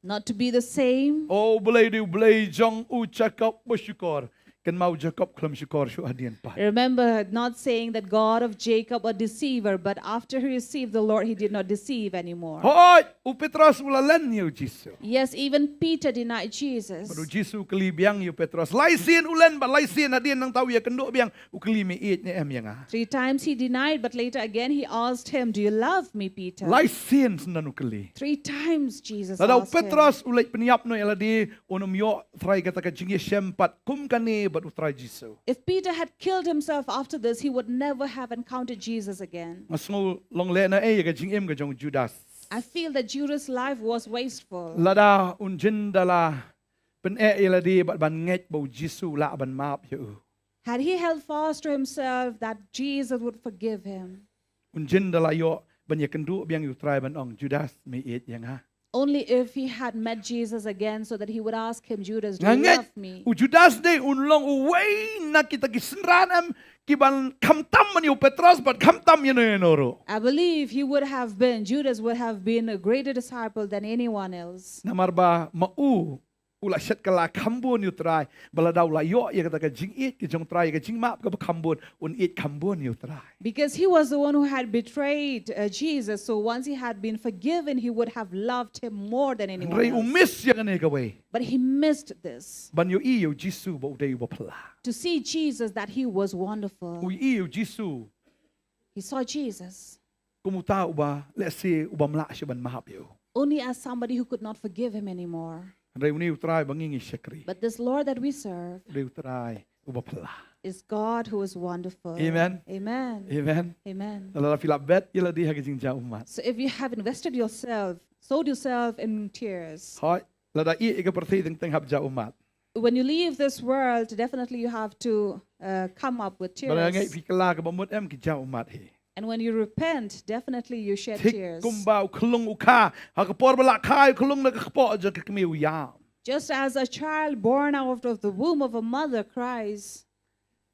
Not to be the same. O Blei, dei U Blei jong u Jakob ba shukor. Kynmaw, u Jakob khlem shukor shuh hadien pat. Remember, not saying that God of Jacob a deceiver, but after he received the Lord, he did not deceive anymore. Hooid, u Petros u la len ïa u Jisu. Yes, even Peter denied Jesus. Bad u Jisu u kylli biang ïa u Petros. Lai sien u len bad lai sien hadien nangta u ïakynduh biang, u kylli, me ïeit ne em ïa nga? Three times he denied, but later again he asked him, "Do you love me, Peter?" Lai sien shen u kylli. Three times Jesus Lada u asked him. Petros u leit pynïap noh ïa lade, un ym ïoh trai kata ka jingïashem pat kum kane bad u Trai Jisu. If Peter had killed himself after this, he would never have encountered Jesus again. Nga sngew long lehnohei ïa ka jingim ka jong u Judas. I feel that Judas' life was wasteful. Lada un jin da la pyneh ïa lade bad ban ngeit ba u Jisu u lah ban map ïa u. Had he held fast to himself that Jesus would forgive him. Un jin da la ïoh ban ïakynduh biang ïa u Trai ban ong, Judas, me ïeit ïa nga? Only if he had met Jesus again so that he would ask him, "Judas, do Nga you ngeit love me?" u Judas dei un long uwei na kita ki synran em ki ban khamtam man ïa u Petros bad khamtam ïano ïano ruh. I believe he would have been, Judas would have been a greater disciple than anyone else. Namar ba ma u u la shet kylla kham bun ïa u Trai, ba lada u la ïoh ïa kata ka jingïeit ka jong u Trai, ka jingmap kaba kham bun, un ïeit kham bun ïa u Trai. Because he was the one who had betrayed uh, Jesus. So once he had been forgiven, he would have loved him more than anyone Hynrei u else. Miss ïa kane kawei. But he missed this. Ban ïohi ïa u Jisu ba u dei uba phla. To see Jesus, that he was wonderful. U ïohi ïa u Jisu He saw Jesus kum uta uba lehse u bym lah shuh ban map ïa u. Only as somebody who could not forgive him anymore. Hynrei une u Trai ba ngi ngi shakri, But this Lord that we serve u dei u Trai uba phla. is God who is wonderful. Amen. Amen. Amen. Amen. Lada phi la bet ïa lade ha ka jingjaw ummat. So if you have invested yourself, sold yourself in tears, Hooid, lada ïeh ïa ka pyrthei teng teng hap jaw ummat. When you leave this world, definitely you have to uh, come up with Bad nga ngeit tears. phi kylla kaba mut em ki jaw ummat hi. And when you repent, definitely you shed Thik tears. kumba u khlung u kha, ha ka por ba la kha u khlung na ka kpoh jong ka kmie u ïam. Just as a child born out of the womb of a mother cries,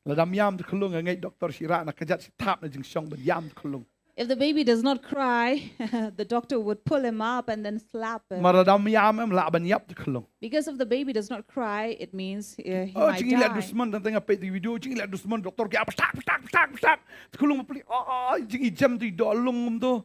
Lada ym ïam te khlung, nga ngeit doktor shi rah na kjat, shi thap na jingshong ban ïam te khlung. if the baby does not cry, the doctor would pull him up and then slap him. Namar lada ym ïam em lah ban ïap te khlung. Because if the baby does not cry, it means uh, he Oh, might jingïaleh die. Dusmon, tang tang nga peit te video, jingïaleh dusmon, doktor ki ap ptak ptak ptak ptak. Te khlung bapli, oh, oh, jingïajem te doh lung kumto.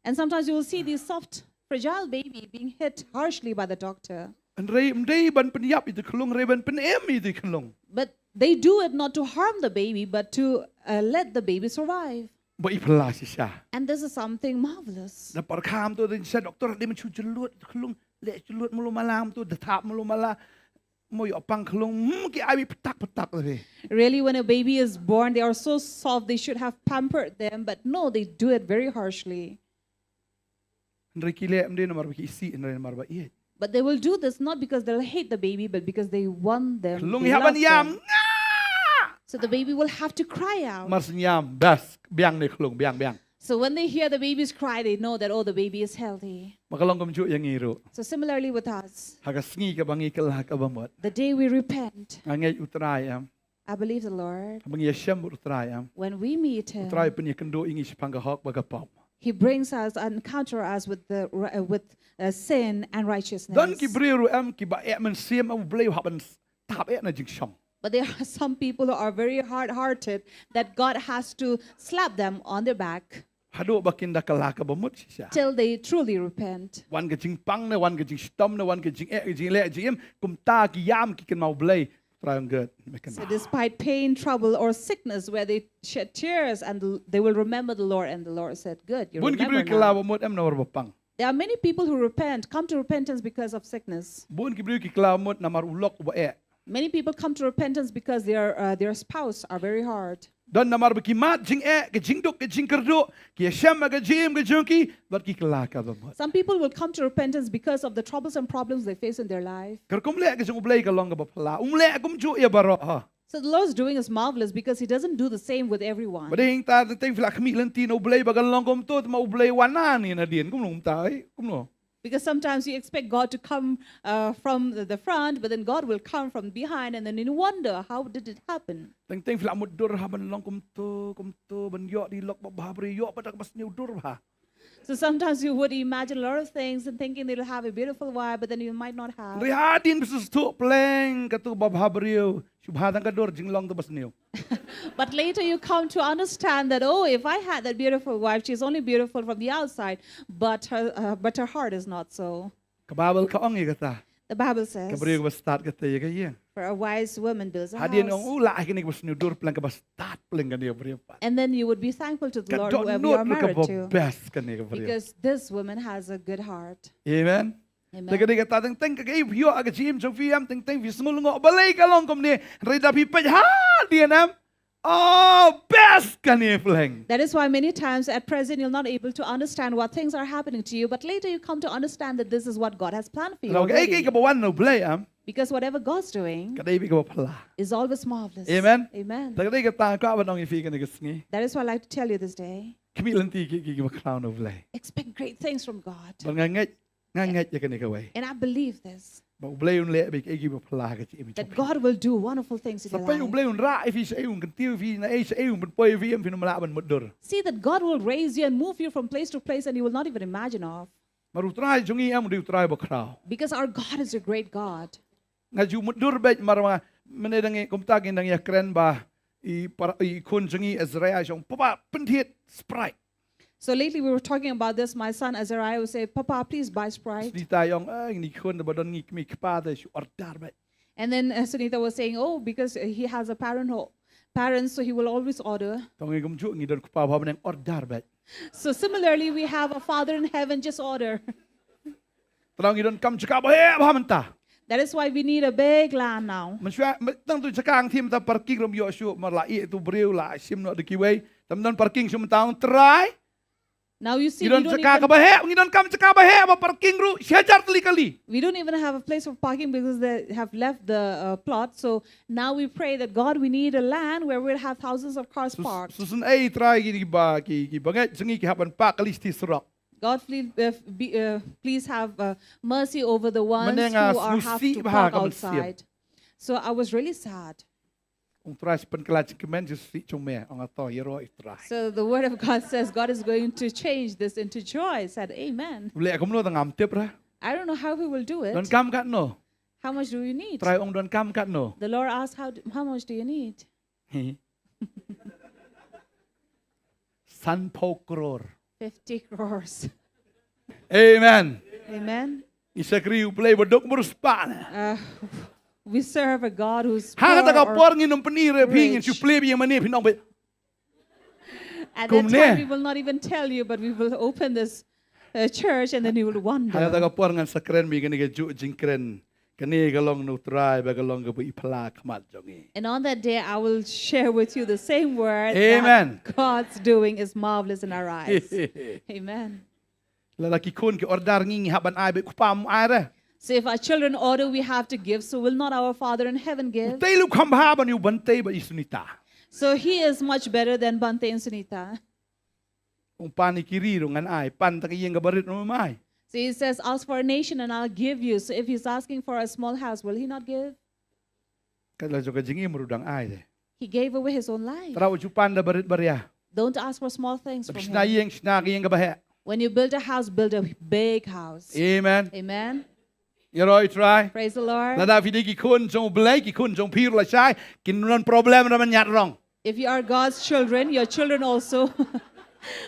And sometimes you will see this soft, fragile baby being hit harshly by the doctor. Hynrei ym dei ban pynïap ïa te khlung, hynrei ban pynim ïa te khlung. But they do it not to harm the baby, but to uh, let the baby survive. Ba i phla shisha. And this is something marvelous. Da par kham to, da shisha doktor, da mynshu jyllud te khlung, leh jyllud mulu malam to, da thap mulu mala. Mo ïoh pang khlung, hmm, ki ai ptak ptak te. Really, when a baby is born, they are so soft, they should have pampered them, but no, they do it very harshly. Hynrei ki leh ym dei namar ba ki isih, hynrei namar ba ïeit. But they will do this not because they'll hate the baby, but because they want them. Khlung They ïa ban love ïam them. Nga. So the baby will have to cry out. Mar syn ïam, bas, biang ne khlung, biang, biang. So when they hear the baby's cry, they know that, oh, the baby is healthy. Ma ka long kumjuh ïa ngi ruh. So similarly with us, Ha ka sngi kaba ngi kylla kaba mut, the day we repent, nga ngeit u Trai em, I believe the Lord, haba ngi ïashem bad u Trai em, when we meet u Him, Trai pynïakynduh ïa ngi shaphang ka hok bad ka pop. He brings us, encounter us with the uh, with uh, sin and righteousness. Don ki briew ruh em kiba eh mynsiem em, u Blei u hap ban thap eh na jingshong. But there are some people who are very hard-hearted that God has to slap them on their back Haduh ba kin da kylla kaba mut shisha. Till they truly repent. Wan ka jingpang ne, wan ka jingshitom ne, wan ka jingeh, ka jingleh, jingim, kumta ki ïam ki kynmaw Blei. Trai ong, good, me kynmaw. So despite pain, trouble, or sickness, where they shed tears, and the- they will remember the Lord, and the Lord said, "Good, you Bun ki briew remember ki kylla now." ba mut em namar ba pang. There are many people who repent, come to repentance because of sickness. Bun ki briew ki kylla ba mut namar u lok uba eh. Many people come to repentance because their, uh, their spouse are very hard. Don namar ba ki mad jingeh, ka jingduk, ka jingkyrduh, ki ïashem ha ka jingim ka jong ki, bad ki kylla ka bamut. Some people will come to repentance because of the troubles and problems they face in their life. Ka rukom leh ka jong U Blei ka long kaba phylla. Um leh kumjuh ïa baroh ha. So the Lord's doing is marvelous because He doesn't do the same with everyone. Ba dei hangta teng teng phi la khmih lynti na U Blei ba kan long kumto, te ma U Blei wan na ne nadien, kumno kumta, eh? Kumno? Because sometimes you expect God to come, uh, from the, the front, but then God will come from behind, and then you wonder, "How did it happen?" Teng teng phi la mutdur ha ban long kumto, kumto, ban ïoh dialog ba bha briew, ïoh pat da kaba sniew dur bha. So sometimes you would imagine a lot of things and thinking they'll have a beautiful wife, but then you might not have. Hynrei hadien phi sngewthuh pleng kato kaba bha briew, shu bha tang ka dur, jinglong to ba sniew. But later you come to understand that, "Oh, if I had that beautiful wife, she's only beautiful from the outside, but her, uh, but her heart is not so." Ka Baibl ka ong ïa kata. The Bible Ka says, briew kaba stad kata ïa ka ïing. "For a wise woman builds a Hadien house." Ong u lah ai kane kaba sniew dur pleng, kaba stad pleng kane ka briew pat. And then you would be thankful to the Ka Lord, whoever you are dohnud ka married ba to. Best kane ka briew. Because this woman has a good heart. Amen. Amen. Te ka dei kata teng teng ka ïoh ha ka jingim jong phi, em, teng teng phi sngewlyngngoh balei ka long kumne. Hynrei da phi peit hadien, em. Oh, best kane pleng. That is why many times at present you're not able to understand what things are happening to you, but later you come to understand that this is what God has planned for you Namar kaei kaei already. Kaba wan na U Blei, em. Because whatever God's doing Ka dei beit kaba phylla. is always marvelous. Amen. Amen. Te ka dei kata ka ba nong ïa phi kane ka sngi. That is what I'd like to tell you this day. Khmih lynti ki ki kiba khraw na U Blei. Expect great things from God. Bad nga ngeit, nga ngeit ïa kane kawei. And I believe this, Ba U Blei un leh beit kiei kiba phylla ha ka jingim jong that phi. God will do wonderful things in Sa your peit U life. Blei un rah ïa phi shaei, un kyntiew ïa phi naei shaei, un pynpoi ïa phi, em, phin ym lah ban mutdur. See that God will raise you and move you from place to place and you will not even imagine of. Namar U Trai jong ngi, em, u dei U Trai ba khraw. Because our God is a great God. Nga ju mutdur beit namar ma, mynne dang ïa kumta ngin dang ïakren ba i para, i khun jong ngi Azariah, shong, "Papa, pynthied Sprite." So lately we were talking about this. My son Azariah would say, "Papa, please buy Sprite." Sunita ong, "Ai, ngi khun ba don ngi kmie kpa te shu order beit." And then, uh, Sunita was saying, "Oh, because, uh, he has a parent ho-, parents, so he will always order." Te ngi kumjuh ngi don u Kpa ba ha bneng, order beit. So similarly, we have a Father in heaven, just order. Te ngi donkam jaka ba heh bha mynta. That is why we need a big land now. Mynshwa, tang tu jaka hangthie mynta parking ruh ym ïoh shuh, mar la ïeh tu briew la shim noh da kiwei. Te ym don parking shuh mynta, ong Trai. Now you see, ngi don jaka kaba heh, ngi donkam jaka ba heh ba parking ruh shi hajar tylli kali. We don't even have a place for parking because they have left the, uh, plot. So now we pray that, "God, we need a land where we'll have thousands of cars parked." Sus-, susen ei Trai ki ba, ki, ki bangeit jong ngi ki hap ban park kali shi surok. God, please, uh, be, uh, please have, uh, mercy over the ones who are, have to park outside. Mynne nga sngewsih bha ka mynsiem. So I was really sad. Ong Trai, sa pynkylla jingkmen, jingïasih jong me. Ong nga, to ïaroh ïa U Trai. So the word of God says God is going to change this into joy. I said, "Amen." U leh kumno te ngam tip re. I don't know how he will do it. Donkam katno? How much do you need? Trai ong donkam katno? The Lord asked, "How do, how much do you need?" Sanphew klur. Fifty crores. Amen. Amen. Ngi shakri U Blei ba duk mur spah. Uh, we serve a God who's poor. Ha kata ka por ngin ym pyni re phi, ngin shu plie biang mane phin ong beit. At that time, we will not even tell you, but we will open this, uh, church and then you will wonder. Ha kata ka por ngan sa kren beit kane ka juh jingkren. Kane ka long na U Trai, ba ka long kaba i phylla ha khmat jong ngi. And on that day, I will share with you the same word that God's doing is marvelous in our eyes. Amen. Lada ki khun ki order ngi, ngi hap ban ai beit, U Kpa um ai re. So if our children order, we have to give. So will not our Father in heaven give? Tei leh kham bha ban ïa u Bante bad i Sunita. So he is much better than Bante and Sunita. Ong pan ïa ki ri ruh ngan ai, pan tang ïing kaba rit ruh ngan ai. So he says, "Ask for a nation and I'll give you." So if he's asking for a small house, will he not give? Ka la jong ka jingim ruh dang ai de. He gave away his own life. Trai, wat ju pan da barit baria. Don't ask for small things from him. Shna ïing, shna ka ïing kaba heh. When you build a house, build a big house. Amen. Amen. Ïaroh ïa U Trai. Praise the Lord. Lada phi dei ki khun jong U Blei, ki khun jong phi ruh lashai kin don problem ruh ban ñiad rong. If you are God's children, your children also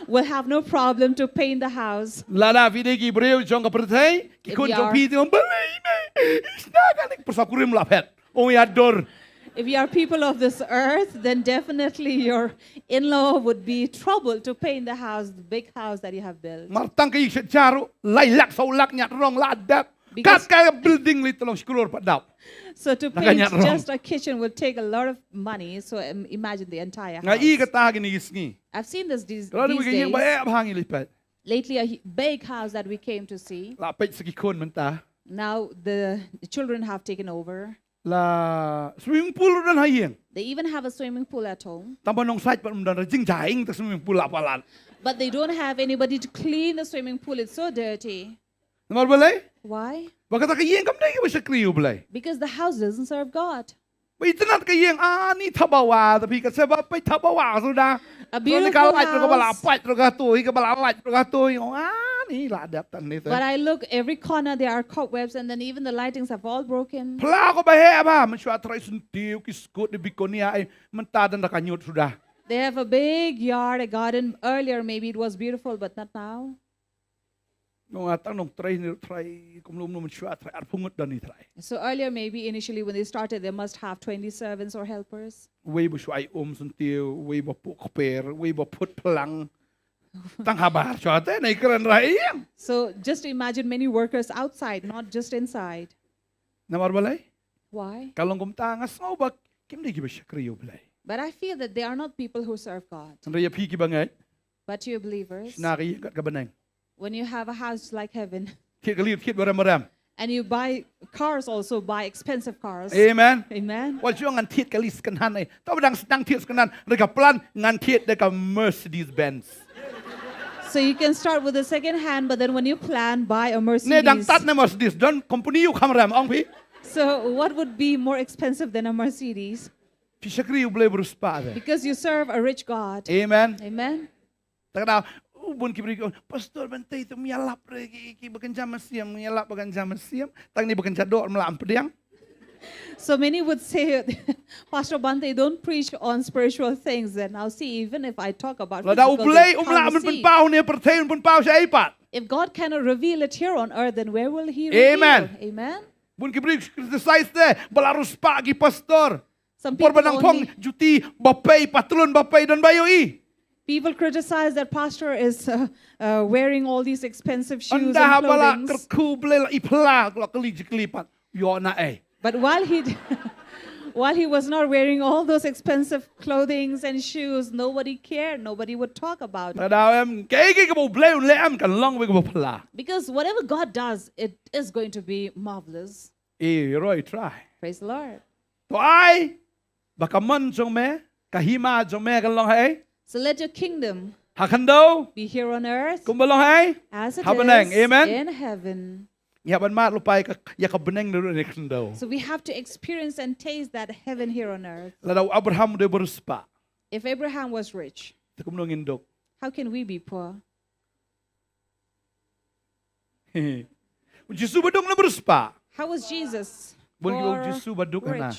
will have no problem to paint the house. Lada phi dei ki briew jong ka pyrthei, ki khun jong phi te ong, balei me, i shna kane ka pyrsa kurim la phet. Ong ïa dur. If you are people of this earth, then definitely your in-law would be troubled to paint the house, the big house that you have built. Mar tang ka ïing shet jar ruh, lai lak saw lak ñiad rong la dep. Because Kat ka building lei te long shi klur pat dap. So to paint just a kitchen will take a lot of money. So, um, imagine the entire house. Nga i kata ha kine ki sngi. I've seen this these, these days. Lately, a big house that we came to see. La peit sa ki khun mynta. Now the children have taken over. La swimming pool ruh don ha ïing. They even have a swimming pool at home. Tang ba nongshad pat ym don, jingjia ïing tang swimming pool la palat. But they don't have anybody to clean the swimming pool. It's so dirty. Namar balei? Why? Ba kata ka ïing kam dei kaba shakri ïa U Blei. Because the house doesn't serve God. Ba itynnad ka ïing, ani thabawa, tapi ka seba peit thabawa suda. A beautiful house. Ka light ruh kaba la pait ruh ka tui, kaba la light ruh ka tui. Ani la dep tan ni. But I look every corner, there are cobwebs, and then even the lightings have all broken. Pla ko ba heh ba, mynshuwa trai syntiew ki skut di bikonia ai mynta dan da ka ñiut suda. They have a big yard, a garden. Earlier maybe it was beautiful, but not now. Nong atang nong trai ni trai kumlum nong mynshuwa trai arphew ngut don ni trai. So earlier, maybe initially when they started, they must have twenty servants or helpers. Wei ba shuwa ai um syntiew, wei ba puk kper, wei ba put plang. Tang habar shuwa te nei kren rai ïing. So just imagine many workers outside, not just inside. Namar balei? Why? Ka long kumta nga sngew ba kim dei kiba shakri ïa U Blei. But I feel that they are not people who serve God. Hynrei ïa phi kiba ngeit. But to you believers, shna ka ïing kat ka bneng. When you have a house like heaven, thied kali thied ba rem ba rem. And you buy cars also, buy expensive cars. Amen. Amen. Wat shu ong ngan thied kali second hand eh. To ba dang sdang thied second hand, hynrei ka plan ngan thied da ka Mercedes Benz. So you can start with a second hand, but then when you plan, buy a Mercedes. Ne dang tad ne Mercedes, don company u kham rem ong phi. So what would be more expensive than a Mercedes? Phi shakri U Blei ba riewspah te. Because you serve a rich God. Amen. Amen. Tang da u bun ki briew ki ong, Pastor Bantei, to ym ïalap re ki, ki ba kynja mynsiem, ym ïalap ba kynja mynsiem. Tang ni ba kynja doh ym lah ban pdiang. So many would say, Pastor Bante, don't preach on spiritual things. And now see, even if I talk about physical things, how you see? Lada U Blei um lah ban pynpaw ne pyrthei, un pynpaw shaei pat? If God cannot reveal it here on earth, then where will he reveal? Amen. Amen. Bun ki briew criticize te ba la riewspah ki pastor. Por ba nang phong juti ba pei, patlun ba pei, don ba ïohi. People criticize that pastor is, uh, uh, wearing all these expensive shoes and clothing. Ynda haba la kyrkhu Blei la i phla, la kylli jingkylli pat, ïoh na ei? But while he d-, while he was not wearing all those expensive clothings and shoes, nobody cared, nobody would talk about it. Lada em kaei kaei kaba U Blei un leh em kan long wei kaba phla. Because whatever God does, it is going to be marvelous. Ïaroh ïa U Trai. Praise the Lord. To ai ba ka mon jong me, ka hima jong me kan long haei? So let your kingdom, ha khyndew, be here on earth, kumba long haei? As it is in heaven. Ha bneng. Amen. Ngi hap ban mad lypa ïa ka, ïa ka bneng naduh ne khyndew. So we have to experience and taste that heaven here on earth. Lada u Abraham u dei ba riewspah, if Abraham was rich, te kumno ngin duk? How can we be poor? U Jisu ba duk na ba riewspah? How was Jesus poor or rich? Bun ki ong U Jisu ba duk hana.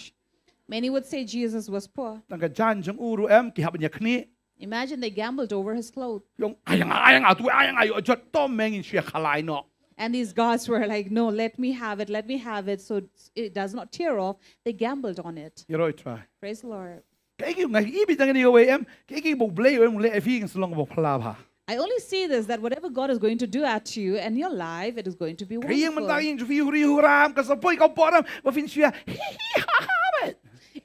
Many would say Jesus was poor. Tang ka jaiñ jong u ruh em ki hap ban ïa khnieh. Imagine they gambled over his clothes. Ïa ong, ai nga, ai nga, tu ai nga, ïoh jot to me ngin shu ïa khalai noh. And these guards were like, no, let me have it, let me have it, so it does not tear off. They gambled on it. Ïaroh U Trai. Praise the Lord. Kaei kaei nga i bit jong ngi kawei em, kaei kaei ba U Blei u leh ïa phi kan sa long kaba phla bha. I only see this, that whatever God is going to do at you and your life, it is going to be wonderful. Ka ïing mynta ïing jong phi huri hura em, kan sa poi ka bor em ba phin shu ïa hi hi ha ha beit.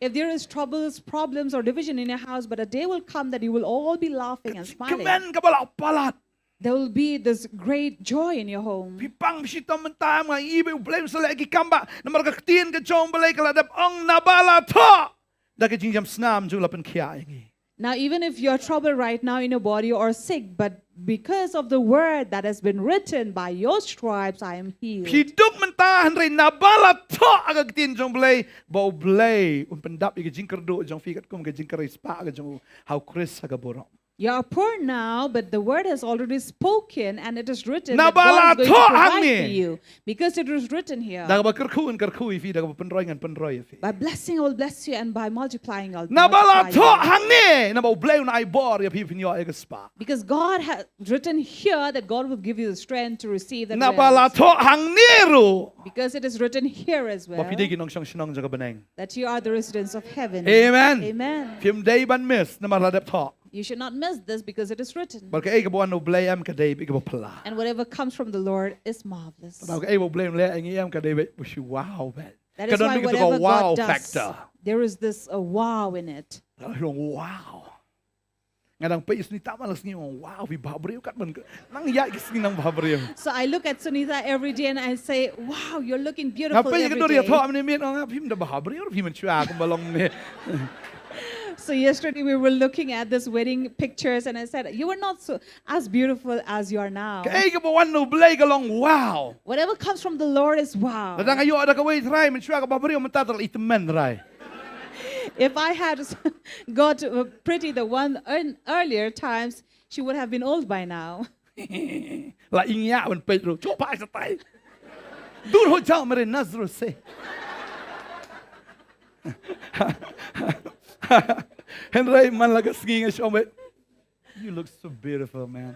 If there is troubles, problems or division in your house, but a day will come that you will all be laughing and smiling. Ka jingkmen kaba la palat. There will be this great joy in your home. Phi pang phi shitom mynta em, nga i ba U Blei un sa leh ki kam ba namar ka ktien ka jong U Blei ka la dep ong naba la thoh da ka jingïam snam jong u la pynkhiah ïa ngi. Now, even if you're troubled right now in your body or sick, but because of the word that has been written, "By your stripes I am healed." Phi duk mynta hynrei naba la thoh ha ka ktien jong U Blei ba U Blei un pyndap ïa ka jingkyrduh jong phi katkum ka jingkyrspah ka jong u ha U Khrist ha ka burom. You are poor now, but the word has already spoken, and it is written that God is going to provide for you, because it is written here. Naba la thoh hangne. Da kaba kyrkhu ngan kyrkhu ïa phi, da kaba pynroi ngan pynroi ïa phi. By blessing I will bless you, and by multiplying I will multiply you. Naba la thoh hangne, naba U Blei un ai bor ïa phi, phin ïoh ïa ka spah. Because God has written here that God will give you the strength to receive that wealth. Naba la thoh hangne ruh. Because it is written here as well. Ba phi dei ki nongshong shnong jong ka bneng. That you are the residents of heaven. Amen. Amen. Phim dei ban miss namar la dep thoh. You should not miss this because it is written. Bad kaei kaba wan na U Blei em ka dei beit kaba phylla. And whatever comes from the Lord is marvelous. Bad kaei ba U Blei em leh ïa ngi em ka dei beit ba shu wow beit. That Ka is don why beit kata ka whatever wow God does, factor. There is this uh, wow in it. Ka don wow. Nga dang peit ïa Sunita man la sngi, wow, phi bhabriew katba nang ïaid ka sngi nang bhabriew. So I look at Sunita every day and I say, "Wow, you're looking Nga beautiful peit ïa ka every dur ïa day." thoh mynne miet, nga, phi mynta bhabriew, phi mynshuwa kumba long ne. So yesterday we were looking at this wedding pictures and I said, "You were not so as beautiful as you are now." Kaei kaba wan na U Blei ka long wow. Whatever comes from the Lord is wow. Lada nga ïoh da kawei trai mynshuwa ka bhabriew, mynta te la i tymmen trai. If I had got uh, pretty the one in earlier times, she would have been old by now. La i ngiah ban peit ruh. Chop ai sa tai. Dur ho jao mere nazar se. Hynrei man la ka sngi nga shong beit. You look so beautiful, man.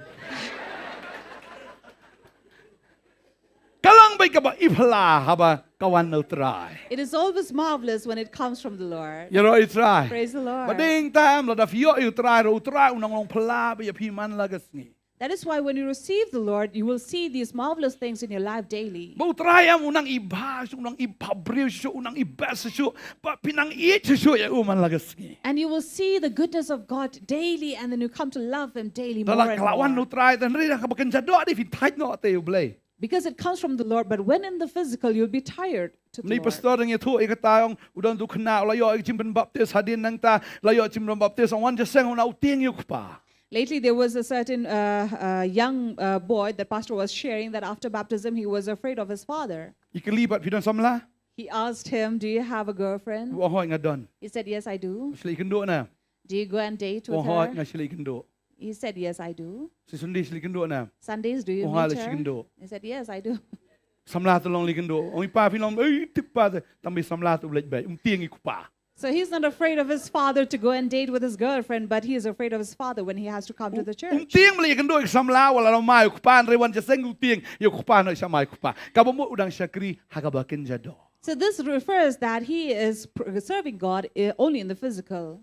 Ka long beit kaba i phylla haba ka wan na U Trai. It is always marvelous when it comes from the Lord. Ïaroh ïa U Trai. Praise the Lord. Ba dei tang lada phi ïoh ïa U Trai ruh, U Trai un nang long phylla bad ïa phi man la ka sngi. That is why when you receive the Lord, you will see these marvelous things in your life daily. Ba U Trai em u nang i bha shuh, u nang i bhabriew shuh, u nang i best shuh, ba phi nang ïeit shuh ïa u man la ka sngi. And you will see the goodness of God daily, and then you come to love Him daily more Lada and ka la wan na U more. Trai, te hynrei da kaba kynja doh dei phi thait noh te U Blei. Because it comes from the Lord, but when in the physical, you'll be tired to the Ni Lord. Pastor dang ïathuh ïa kata, ong u don tu khynnah u la ïoh ïa ka jingpynbaptis, hadien nangta la ïoh jingpynbaptis, ong wan jingïaseng u nang tieng ïa u kpa. Lately, there was a certain uh, uh, young uh, boy that pastor was sharing that after baptism, he was afraid of his father. I kylli bad phi don samla? He asked him, "Do you have a girlfriend?" U ong hooid nga don. He said, "Yes, I do." Shu leit ïakynduh ne? "Do you go and date U with ong hooid her?" Nga shu leit ïakynduh. He said, "Yes, I do." Shi Sunday shu leit ïakynduh ne? "Sundays, do you U ong hooid meet la shu her?" ïakynduh. He said, "Yes, I do." Samla te long leit ïakynduh. U ong i pa phi long, ei tip pa te. Tang ba samla te u leit beit. Um tieng ïa u kpa. So he's not afraid of his father to go and date with his girlfriend, but he is afraid of his father when he has to come to the Um church. tieng ba leit ïakynduh ïa ka samla, wat la long mai u kpa, hynrei wan jingïaseng u tieng ïa u kpa, noh sha mai u kpa. Kaba mut u dang shakri ha kaba kynja doh. So this refers that he is pr- serving God uh, only in the physical.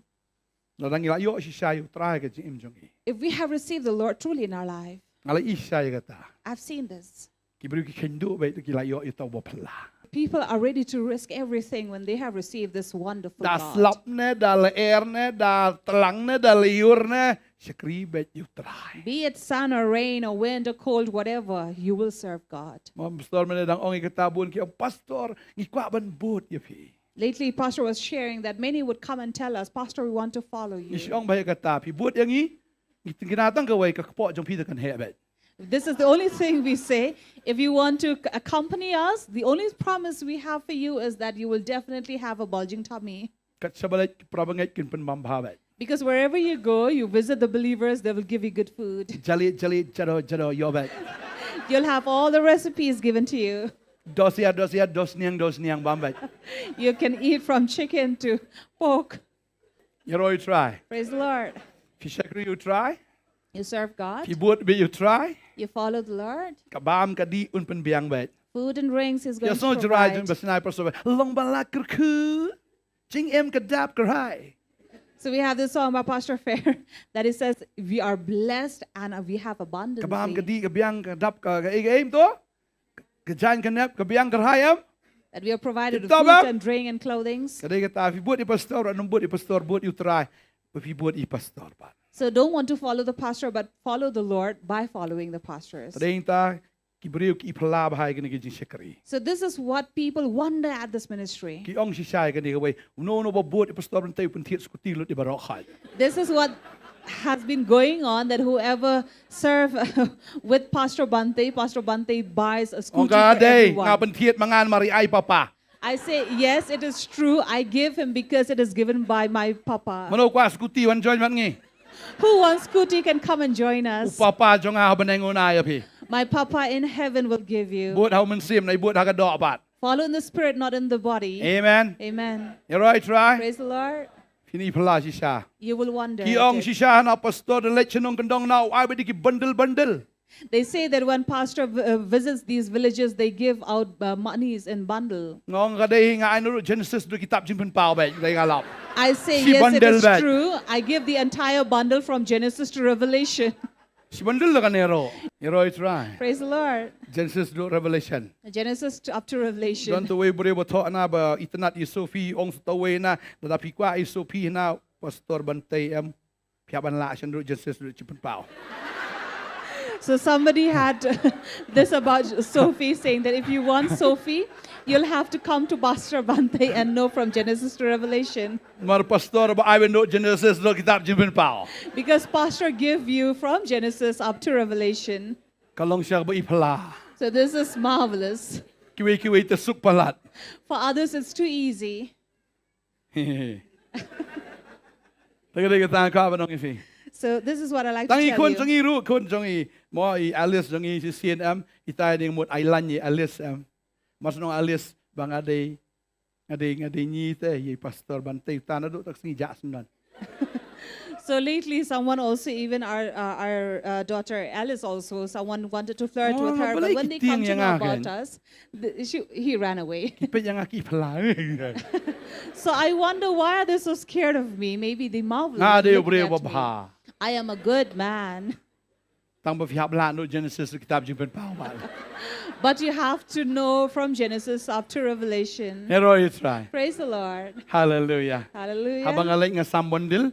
Lada ngi la ïoh shisha ïa U Trai ha ka jingim jong ngi. If we have received the Lord truly in our life, Nga la i shisha ïa kata. I've seen this. Ki briew ki kheiñ duh beit ki la ïoh ïa uta uba phylla. People are ready to risk everything when they have received this wonderful Da God. slap ne, da lyer ne, da tlang ne, da lyiur ne, shakri beit ïa U Trai. Be it sun or rain or wind or cold, whatever, you will serve God. Mo pastor mynne dang ong ïa kata, bun ki ong, "Pastor, ngi kwah ban bud ïa phi." Lately, Pastor was sharing that many would come and tell us, "Pastor, we want to follow you." Ngi shu ong bha ïa kata, phi bud ïa ngi, ngi tang kynnoh tang kawei, ka kpoh jong phi te kan heh beit. This is the only thing we say. If you want to c- accompany us, the only promise we have for you is that you will definitely have a bulging tummy. Kat shaba leit ki para bangeit kin pynbam bha beit. Because wherever you go, you visit the believers, they will give you good food. Jali, jali, jado, jado, ïoh beit. You'll have all the recipes given to you. Dos ïa, dos ïa, dos niang, dos niang, bam beit. You can eat from chicken to pork. Ïaroh ïa U Trai. Praise the Lord. Phi shakri ïa U Trai. You serve God. Phi bud beit ïa U Trai. You follow the Lord. Ka bam ka dih un pynbiang beit. Food and drinks is going to provide. Ïa sngewthuh Jarai jong ba sngewthuh pastor. Long ba la kyrkhu. Jingim ka dap ka rai. So we have this song by Pastor Fair that it says, "We are blessed and we have abundance." Ka bam ka dih ka biang ka dap ka, ka, ka, ka, em to? Ka jan ka nep ka biang ka rai em? That we are provided with food and drink and clothing. Ka dei kata, phi bud ïa pastor, ym bud ïa pastor, bud ïa U Trai. Phi bud ïa pastor bad. So don't want to follow the pastor, but follow the Lord by following the pastors. Ka dei kata, ki briew ki phylla bha ïa kane ka jingshakri. So this is what people wonder at this ministry. Ki ong shisha ïa kane kawei, uno uno ba bud ïa pastor Bantei u pynthied scooty lut ïa baroh khait. This is what has been going on, that whoever serve with Pastor Bante, Pastor Bante buys a scooty for everyone. Ong ka dei, nga pynthied ma nga namar ïa i papa. I say, "Yes, it is true. I give him because it is given by my papa." Mano kwah scooty wan join bad ngi? Who wants scooty can come and join us. U papa jong nga ha bneng un ai ïa phi. My papa in heaven will give you. Bud ha u mynsiem, ne bud ha ka doh pat. Follow in the spirit, not in the body. Amen. Amen. Ïaroh ïa U Trai. Praise the Lord. Phin i phylla shisha. You will wonder. Ki ong shisha na pastor da leit shnong kyndong na u ai beit ki bundle bundle. They say that when pastor v- uh, visits these villages, they give out uh, monies in bundle. Nga ong ka dei, nga ai noh ruh Genesis haduh kitab Jingpynpaw beit, dei nga lap. I say Shi yes, it bundle is beit. True. I give the entire bundle from Genesis to Revelation. Shi bundle da kane ruh. Ïaroh ïa U Trai. Praise the Lord. Genesis haduh Revelation. Genesis to, up to Revelation. Don uwei u briew ba thoh na ba itynnad ïa Sophie, ong sa uta uwei na, lada phi kwah ïa Sophie na, Pastor Bantei em, phi hap ban lah shen ruh Genesis haduh Jingpynpaw. So somebody had this about Sophie, saying that if you want Sophie, you'll have to come to Pastor Bantei and know from Genesis to Revelation. Namar pastor ba ai ban noh Genesis haduh kitab Jingpynpaw. Because pastor give you from Genesis up to Revelation. Ka long shisha ba i phylla. So this is marvelous. Kiwei kiwei te suk palat. For others, it's too easy. Te ka dei kata nga kwah ban ong ïa phi. So this is what I like Tang to i tell khun you. jong i ruh, khun jong i. Mo, i Alice jong i, shisien em, itai dei mut ai laiñ i Alice em. Mar shu ong Alice ba nga dei, nga dei, nga dei ñi te ïa i Pastor Bantei, uta naduh tak sngi jah sngewdon. So lately, someone also, even our uh, our uh, daughter Alice, also someone wanted to flirt Oh, with her. But balei when they ki come tieng to ïa know nga about kan? Us, the, she, he ran away. Ki peit ïa nga ki phylla. So I wonder why are they so scared of me? Maybe they marvel. Nga dei u Looking briew at ba me. Bha. I am a good man. Tang ba phi hap lah noh Genesis haduh kitab Jingpynpaw bha. But you have to know from Genesis up to Revelation. Ïaroh ïa U Trai. Praise the Lord. Hallelujah. Hallelujah. Haba nga leit nga sam bundle.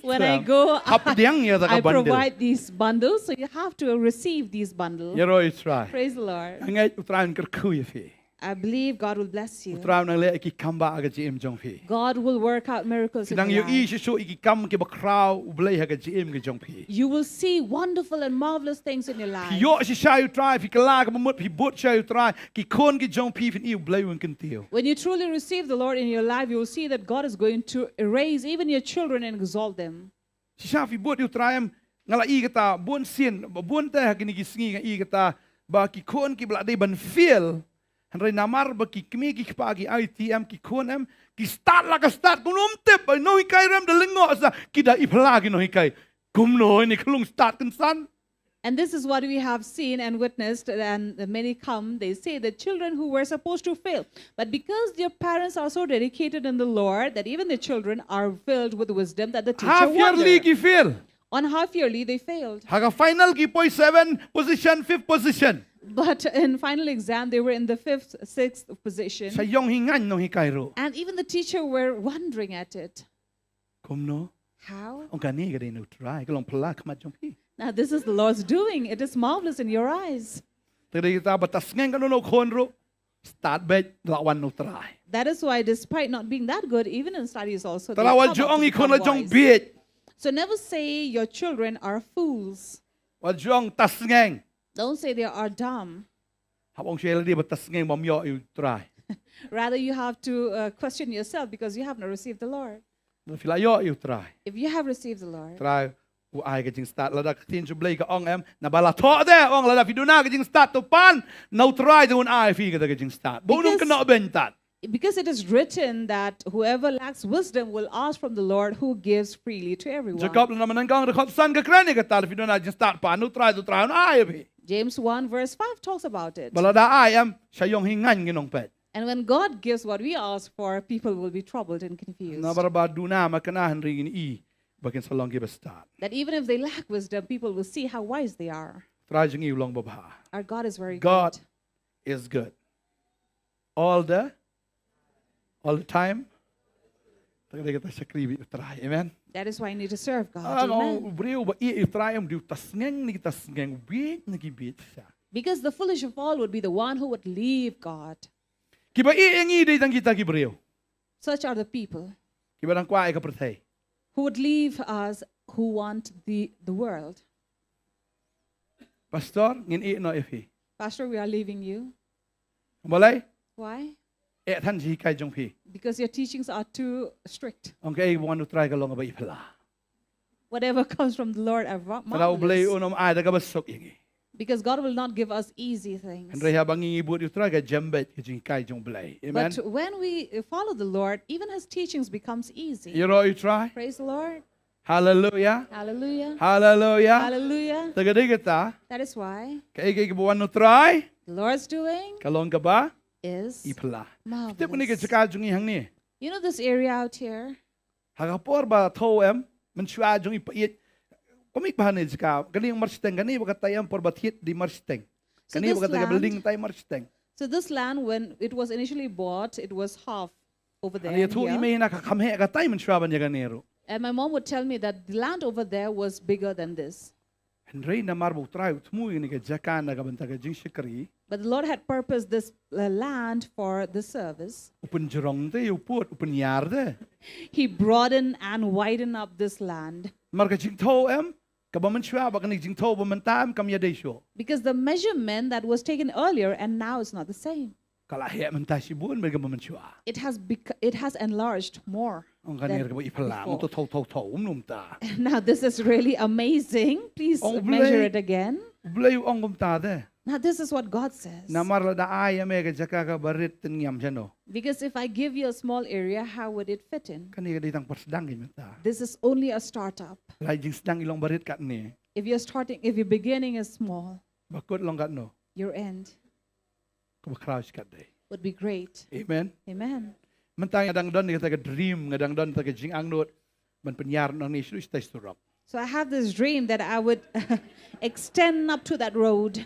When I go, Hap pdiang ïa ta ka I bundle. Provide these bundles, so you have to receive these bundles. Ïaroh ïa U Trai. Praise the Lord. Nga ngeit U Trai un kyrkhu ïa phi. I believe God will bless you. U Trai un leh ïa ki kam ba ha ka jingim jong phi. God will work out miracles Phi in nang your ïohi life. shisha ïa ki kam kiba khraw U Blei ha ka jingim ka jong phi. You will see wonderful and marvelous things in your life. Phi ïoh shisha ïa U Trai, phi kylla kaba mut, phi bud shisha ïa U Trai, ki khun ki jong phi phin i U Blei un kyntiew. When you truly receive the Lord in your life, you will see that God is going to raise even your children and exalt them. Shisha phi bud ïa U Trai em, nga la i kata, bun sien, bun te ha kine ki sngi nga i kata, ba ki khun kiba la dei ban fail. Hynrei namar ba ki kmie ki kpa ki I T M ki khun em, ki start la ka start, kumno ym tip, ba nonghikai rem da lyngngoh sa, ki da i phylla ki nonghikai. Kumno ine khlung start kynsan. And this is what we have seen and witnessed, and many come, they say the children who were supposed to fail. But because their parents are so dedicated in the Lord that even the children are filled with wisdom that the teacher Half yearly wondered. Ki fail. On half yearly, they failed. Ha ka final ki poi seven position, fifth position. But in final exam, they were in the fifth, sixth position. Sa ïong hi ngan nonghikai ruh. And even the teacher were wondering at it. Kumno? How? Ong kane ka dei na U Trai, ka long phylla khmat jong phi. Now, this is the Lord's doing. It is marvelous in your eyes. Te dei kata ba tasngeng katno katno khun ruh. Start beit la wan na U Trai. That is why, despite not being that good, even in studies also, they Tala wat come out jong to i khun become la jong wise. Beit. So never say your children are fools. Wat jong tasngeng. Don't say they are dumb. Hap ong sha lade ba tasngeng bym ïoh ïa U Trai. Rather, you have to uh, question yourself because you have not received the Lord. Phi la ïoh ïa U Trai. If you have received the Lord, Trai u ai ka jingstad, lada ka ktien jong U Blei ka ong em, naba la thoh te, ong lada phi duna ka jingstad to pan na U Trai, te un ai phi kata ka jingstad. Ba un ym Because- kynnoh beiñ tad. Because it is written that whoever lacks wisdom will ask from the Lord, who gives freely to everyone. Jakob lynnong ba nyngkong dkhot san ka kren ïa kata, lada phi duna ka jingstad pan na U Trai, te U Trai un ai ïa phi. James one verse five talks about it. Ba lada ai em, sa ïong hi ngan ki nongpeit. And when God gives what we ask for, people will be troubled and confused. Namar ba duna ma kane hynrei ngin i ba kin sa long kiba stad. That even if they lack wisdom, people will see how wise they are. Trai jong ngi u long babha. Our God is very God good. Is good. All the all the time. Ta ka dei kata shakri bad U Trai. Amen. That is why you need to serve God. Ah, Amen. u briew ba ïeit ïa U Trai em, u dei u tasngeng na ki tasngeng, u bieit na ki bieit shisha. Because the foolish of all would be the one who would leave God. Kiba ïeit ïa ngi dei tang kita ki briew. Such are the people Kiba dang kwah ïa ka pyrthei. Who would leave us, who want the, the world. Pastor, ngin ïeh noh ïa phi. Pastor, we are leaving you. Balei? Why? Eh than jinghikai jong phi. Because your teachings are too strict. Ong kaei ba wan na U Trai ka long kaba ïeit phylla. Whatever comes from the Lord are va- Te da U Blei marvelous. un ym ai da kaba suk ïa ngi. Because God will not give us easy things. Hynrei haba ngi bud ïa U Trai ka jem beit ka jinghikai jong U Blei. Amen. But when we uh, follow the Lord, even his teachings becomes easy. Ïaroh ïa U Trai. Praise the Lord. Haleluya. Hallelujah. Haleluya. Hallelujah. Te ka dei kata, That is why kaei kaei kaba wan u Trai, the Lord's doing ka long kaba is i phylla. Marvelous. Tip kane ka jaka jong ngi hangne. You know this area out here? Ha ka por ba thew em, mynshuwa jong i peit. Kumne ba hangne jaka, kane mar shiteng, kane ba katai em por ba thied dei mar shiteng. So Kane this ba katai ka land, building tai mar shiteng. so this land, when it was initially bought, it was half over there. Hangne And, thew i here. mei na ka kham heh katai mynshuwa ban ïa kane ruh. And my mom would tell me that the land over there was bigger than this. Hynrei namar ba u Trai u thmu ïa kane ka jaka na ka bynta ka jingshakri. But the Lord had purposed this uh, land for the service. U pynjrong te, u put, u pynïar te. He broadened and widened up this land. Mar ka jingthew em, kaba mynshuwa bad kane ka jingthew ba mynta em kam ïadei shuh. Because the measurement that was taken earlier and now it's not the same. Ka la heh mynta shibun bad kaba mynshuwa. It has bec- it has enlarged more. Ong kane than kaba i phylla, before. ong to thew thew thew, um num ta. Now this is really amazing. Please Oh, measure Blei. It again. Blei u ong kumta te. Now this is what God says. Namar lada ai ïa me ka jaka kaba rit, te ngan ïam shano. Because if I give you a small area, how would it fit in? Kane ka dei tang pyrsdang kane mynta. This is only a startup. Lada jingsdang i long barit katne, If you're starting, if your beginning is small, ba kut long katno, your end kaba khraw shi katdei. Would be great. Amen. Amen. Mynta nga dang don ïa kata ka dream, nga dang don ïa kata ka jingangnud ban pynïar nangne shuh sha tai surok. So I have this dream that I would extend up to that road.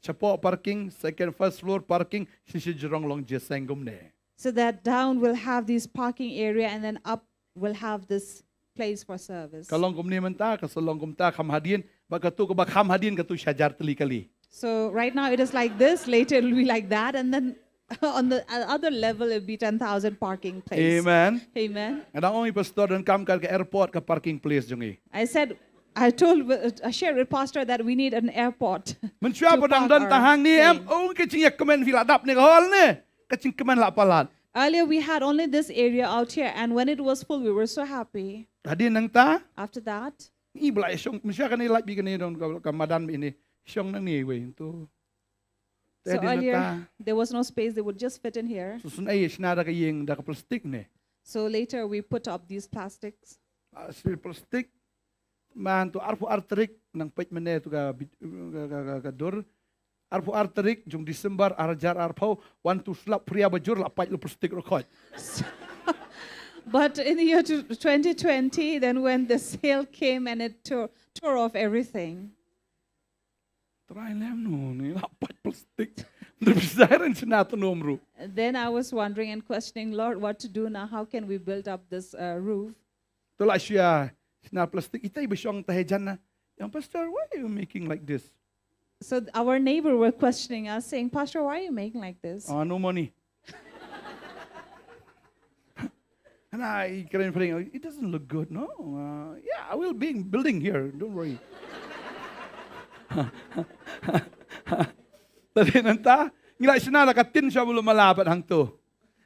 Shapoh parking, second, first floor parking, shisha jrong long jingïaseng kumne. So that down will have this parking area and then up will have this place for service. Ka long kumne mynta, ka sa long kumta kham hadien, bad katu kaba kham hadien katu shi hajar tylli kali. So right now it is like this, later it will be like that, and then on the other level it'll be ten thousand parking place. Amen. Amen. Nga dang ong ïa i pastor, donkam kat ka airport ka parking place jong i. I said, I told, uh, I shared with pastor that we need an airport. Mynshuwa To ba dang park don our tang hangne em, plane. ong ka jingïakmen phi la dap ne ka hall ne, ka jingkmen la palat. Earlier we had only this area out here, and when it was full, we were so happy. Hadien nangta, After that, i ba la shong, mynshuwa kane lait bad kane don ka, ka madan bad ine, shong nangne iwei to. Te so hadien earlier nangta, there was no space; they would just fit in here. shisien ai shna da ka ïing da ka plastik ne. So later we put up these plastics. Ah, shi plastik. Man to arphew ar tarik nang peit mynne to ka bit-, ka, ka, ka, ka dur. Arphew ar tarik jong December ar hajar arphew, wan to slap phria bajur la pait lo plastik rokot. But in the year to twenty twenty, then when the sale came and it tore, tore off everything. Trai lem no ni la pait plastik. Nda bizar en sina to nomru. Then I was wondering and questioning, Lord, what to do now? How can we build up this uh, roof? To la shia sina plastik, itai ba shong ta hajan na. Young pastor, why are you making like this? So th- our neighbor were questioning us, saying, Pastor, why are you making like this? Ah, no money. And I karen phreng, it doesn't look good, no? Uh, yeah, I will be building here, don't worry. Tadi nanta, ngi la shna la ka tin sha bulu mala pat hangto.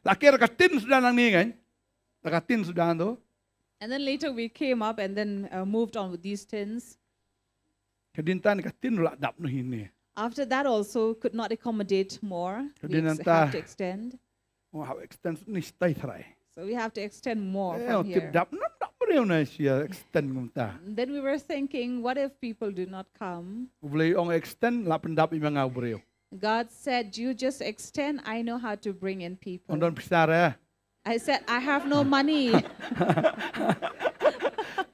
La ker ka tin suda nang ni ngan. La ka tin suda hangto. And then later we came up and then uh, moved on with these tins. Ka din tan ka tin la dap no hini. After that also could not accommodate more. We Din ex- nanta. Have to extend. Oh, how extend ni stai trai. So we have to extend more Eh, from tip here. Dap nam dap breu na sia extend ngum ta. Then we were thinking, what if people do not come? U Blei ong extend la pyndap i ma nga u breu. God said, you just extend. I know how to bring in people. Ong don pisa re. I said, I have no money.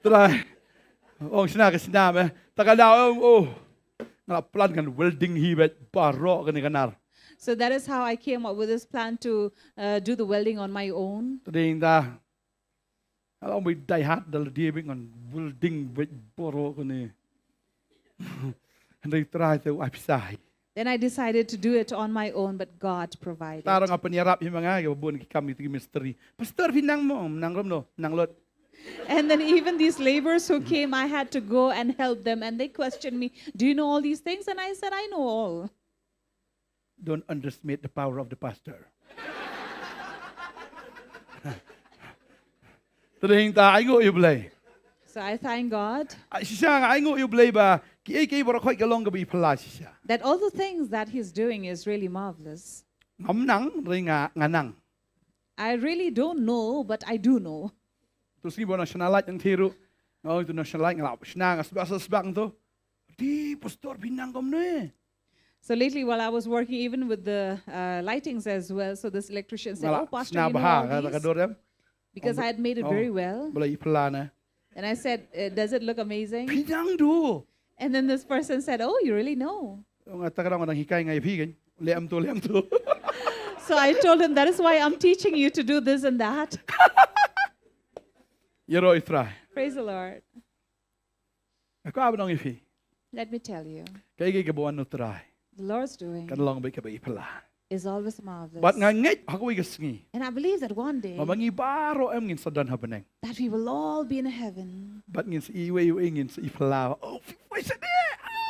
Trai. Ong sna ka sna me. Ta ka da ong oh. Nga la plan kan welding hi bet baroh kane ka nar. So that is how I came up with this plan to uh, do the welding on my own. Tading ta. Nga la ong bai dai hat dal die bing kan welding bet baroh kane. Hynrei Trai te u ai pisa hi. Then I decided to do it on my own, but God provided. Tara nga pynïarap hi ma nga ka bun ki kam ïa ki mistri. Pastor phi nang mo, nang rom no, nang lot. And then even these laborers who came, I had to go and help them. And they questioned me, do you know all these things? And I said, I know all. Don't underestimate the power of the pastor. Tading ta ai ngu ïa u Blei. So I thank God Ah, shisha nga ai ngu ïa u Blei ba ki ei ki ei baroh khoi ka long ka ba i phylla shisha. that all the things that He's doing is really marvelous. Ngam nang, ri nga nga nang. I really don't know, but I do know. Tu sngi ba na shna lait nang thiru. Oh, tu na shalai ngalap. Shnang asbak asbak tu. Di pastor pinang kom ne. So lately, while I was working even with the uh, lightings as well, so this electrician said, "Oh, Ngalap Pastor, you shnang know baha all kata these?" Ka dor em. Because I had made it Oh. Very well. Bala i pela ne. And I said, uh, "Does it look amazing?" Pinang tu. And then this person said, "Oh, you really know." Nga ta ka dang hikai ngai phi kan. Lem tu lem tu. So I told him, "That is why I'm teaching you to do this and that." Ïaroh ïa U Trai. Praise the Lord. Ka ba nong ïa phi. Let me tell you, Kaei kaei kaba wan U Trai. The Lord's doing Kan long bad kaba i pela. Is always marvelous. Bad nga ngeit ha kawei ka sngi. And I believe that one day Ba ma ngi baroh em ngin sa don ha bneng. That we will all be in heaven. Bad ngin sa iwei iwei ngin sa i pela. Oh, phi poi sa de.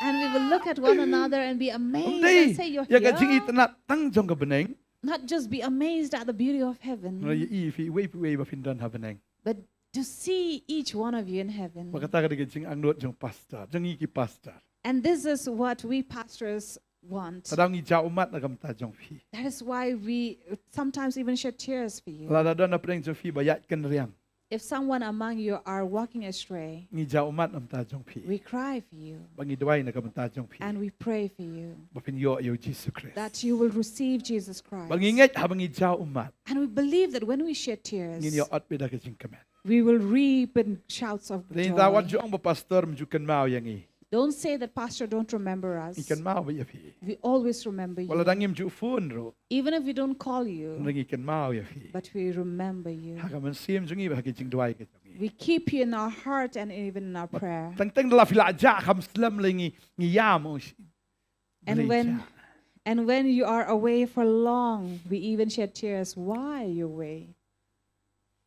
And we will look at one another and be amazed Dei. And say, "You're Ïa ka here." jingitynnad tang jong ka bneng. Not just be amazed at the beauty of heaven, Nga ïa i phi iwei iwei ba phin don ha bneng. But to see each one of you in heaven. Ba kata ka dei ka jingangnud jong pastor, jong ngi ki pastor. And this is what we pastors want. Ka dang ngi jaw ummat na ka bynta jong phi. That is why we sometimes even shed tears for you. Lada don na pdeng jong phi ba ïaid kynriang. If someone among you are walking astray, Ngi jaw ummat na ka bynta jong phi. We cry for you. Ba ngi duwai na ka bynta jong phi. And we pray for you. Ba phin ïoh ïa u Jisu Khrist. That you will receive Jesus Christ. Ba ngi ngeit haba ngi jaw ummat. And we believe that when we shed tears, Ngin ïoh ot bad da ka jingkmen. We will reap in shouts of joy. Dei da wat ju ong ba pastor ym ju kynmaw ïa ngi. Don't say that pastor don't remember us. Ngi kynmaw bad ïa phi. We always remember you. Wat lada ngim ju phone ruh. Even if we don't call you. Ngi kynmaw ïa phi. But we remember you. Ha ka mynsiem jong ngi bad ha ka jingduwai ka jong ngi. We keep you in our heart and even in our prayer. Teng teng da la phi la jah kham slem lei ngi ngi ïam. And when, and when you are away for long, we even shed tears. Why are you away?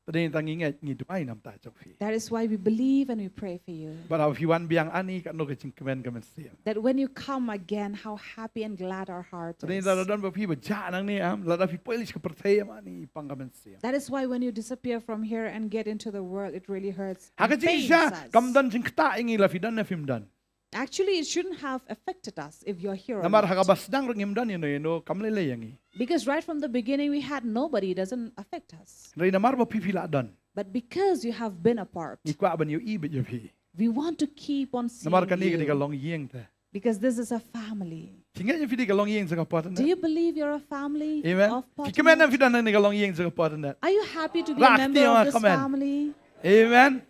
Teng teng ngi ngeit ngi duwai na ka bynta jong phi. That is why we believe and we pray for you. Bad haba phi wan biang ani katno ka jingkmen ka mynsiem. That when you come again, how happy and glad our heart is. Teng teng lada don bad phi ba jah nangne em, lada phi poi leit sha ka pyrthei em ani pang ka mynsiem. That is why when you disappear from here and get into the world, it really hurts and pains us. Ha ka jingshisha kam don jingktah ïa ngi la phi don ne phim don. Actually, it shouldn't have affected us if you're here or not. Namar ha kaba sdang ruh ngim don ïano ïano kam lei lei ïa ngi. Because right from the beginning we had nobody, it doesn't affect us. Hynrei namar ba phi phi la don. But because you have been a part, ngi kwah ban ïohi bad ïa phi. We want to keep on seeing you. Namar kane ka dei ka longïing te. Because this is a family. Phi ngeit ïa phi dei ka longïing jong ka Port Aneitynnad? Do you believe you're a family of Port Aneitynnad? Amen. Phi kmen ne phi don ha kane ka longïing jong ka Port Aneitynnad? Are you happy to be a member of this family? Amen.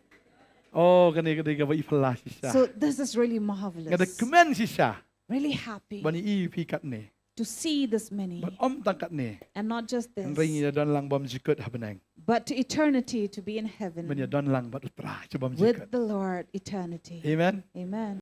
Oh, kane ka dei kaba i phylla shisha. So this is really marvelous. Nga da kmen shisha. Really happy. Ban ïohi phi katne. To see this many. Bad ym tang katne. And not just this. Hynrei ngin ïa don lang bymjukut ha bneng. But to eternity, to be in heaven. Ban ïa don lang bad U Trai sha bymjukut. With the Lord, eternity. Amen. Amen.